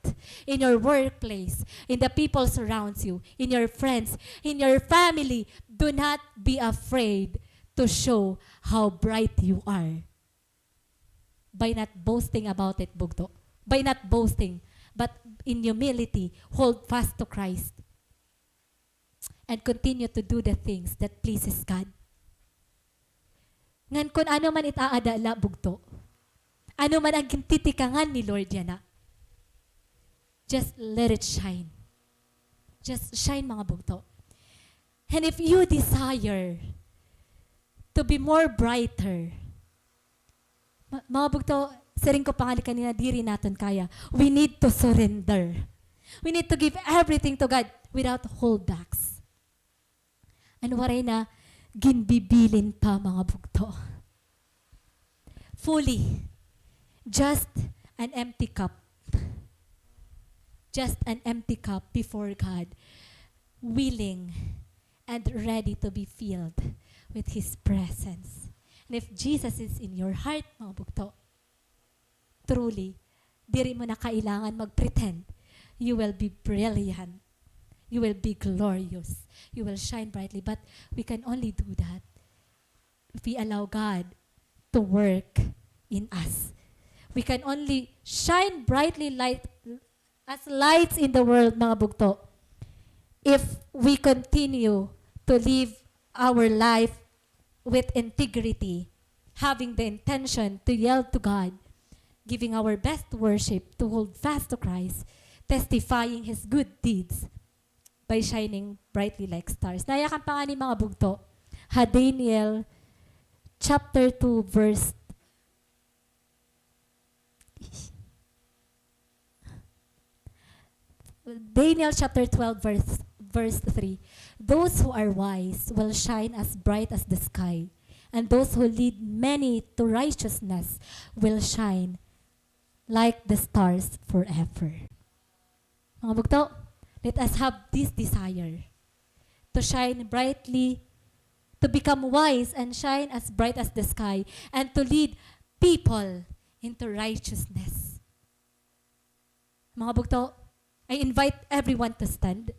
in your workplace, in the people surrounds you, in your friends, in your family. Do not be afraid to show how bright you are. By not boasting about it, bugto. By not boasting, but in humility, hold fast to Christ. And continue to do the things that pleases God. Ngan kun ano man it aada la, bugto, Ano man an gintitikangan ni Lord yana, just let it shine. Just shine, mga bugto. And if you desire to be more brighter, ma-, mga bugto, siring ko pa ngani kanina, diri naton kaya. We need to surrender. We need to give everything to God without holdbacks. And waray na ginbibilin pa, mga bugto. Fully. Just an empty cup. Just an empty cup before God, willing and ready to be filled with His presence. And if Jesus is in your heart, mga bugto, truly, diri mo na kailangan mag-pretend. You will be brilliant. You will be glorious. You will shine brightly. But we can only do that if we allow God to work in us. We can only shine brightly light, as lights in the world, mga bugto, if we continue to live our life with integrity, having the intention to yield to God, giving our best worship, to hold fast to Christ, testifying His good deeds by shining brightly like stars. Nayakan pa ngani, mga bugto, ha Daniel chapter two, verse Daniel chapter twelve, verse, verse three. Those who are wise will shine as bright as the sky, and those who lead many to righteousness will shine like the stars forever. Mga bugto, let us have this desire to shine brightly, to become wise and shine as bright as the sky, and to lead people into righteousness. Mga bugto, I invite everyone to stand.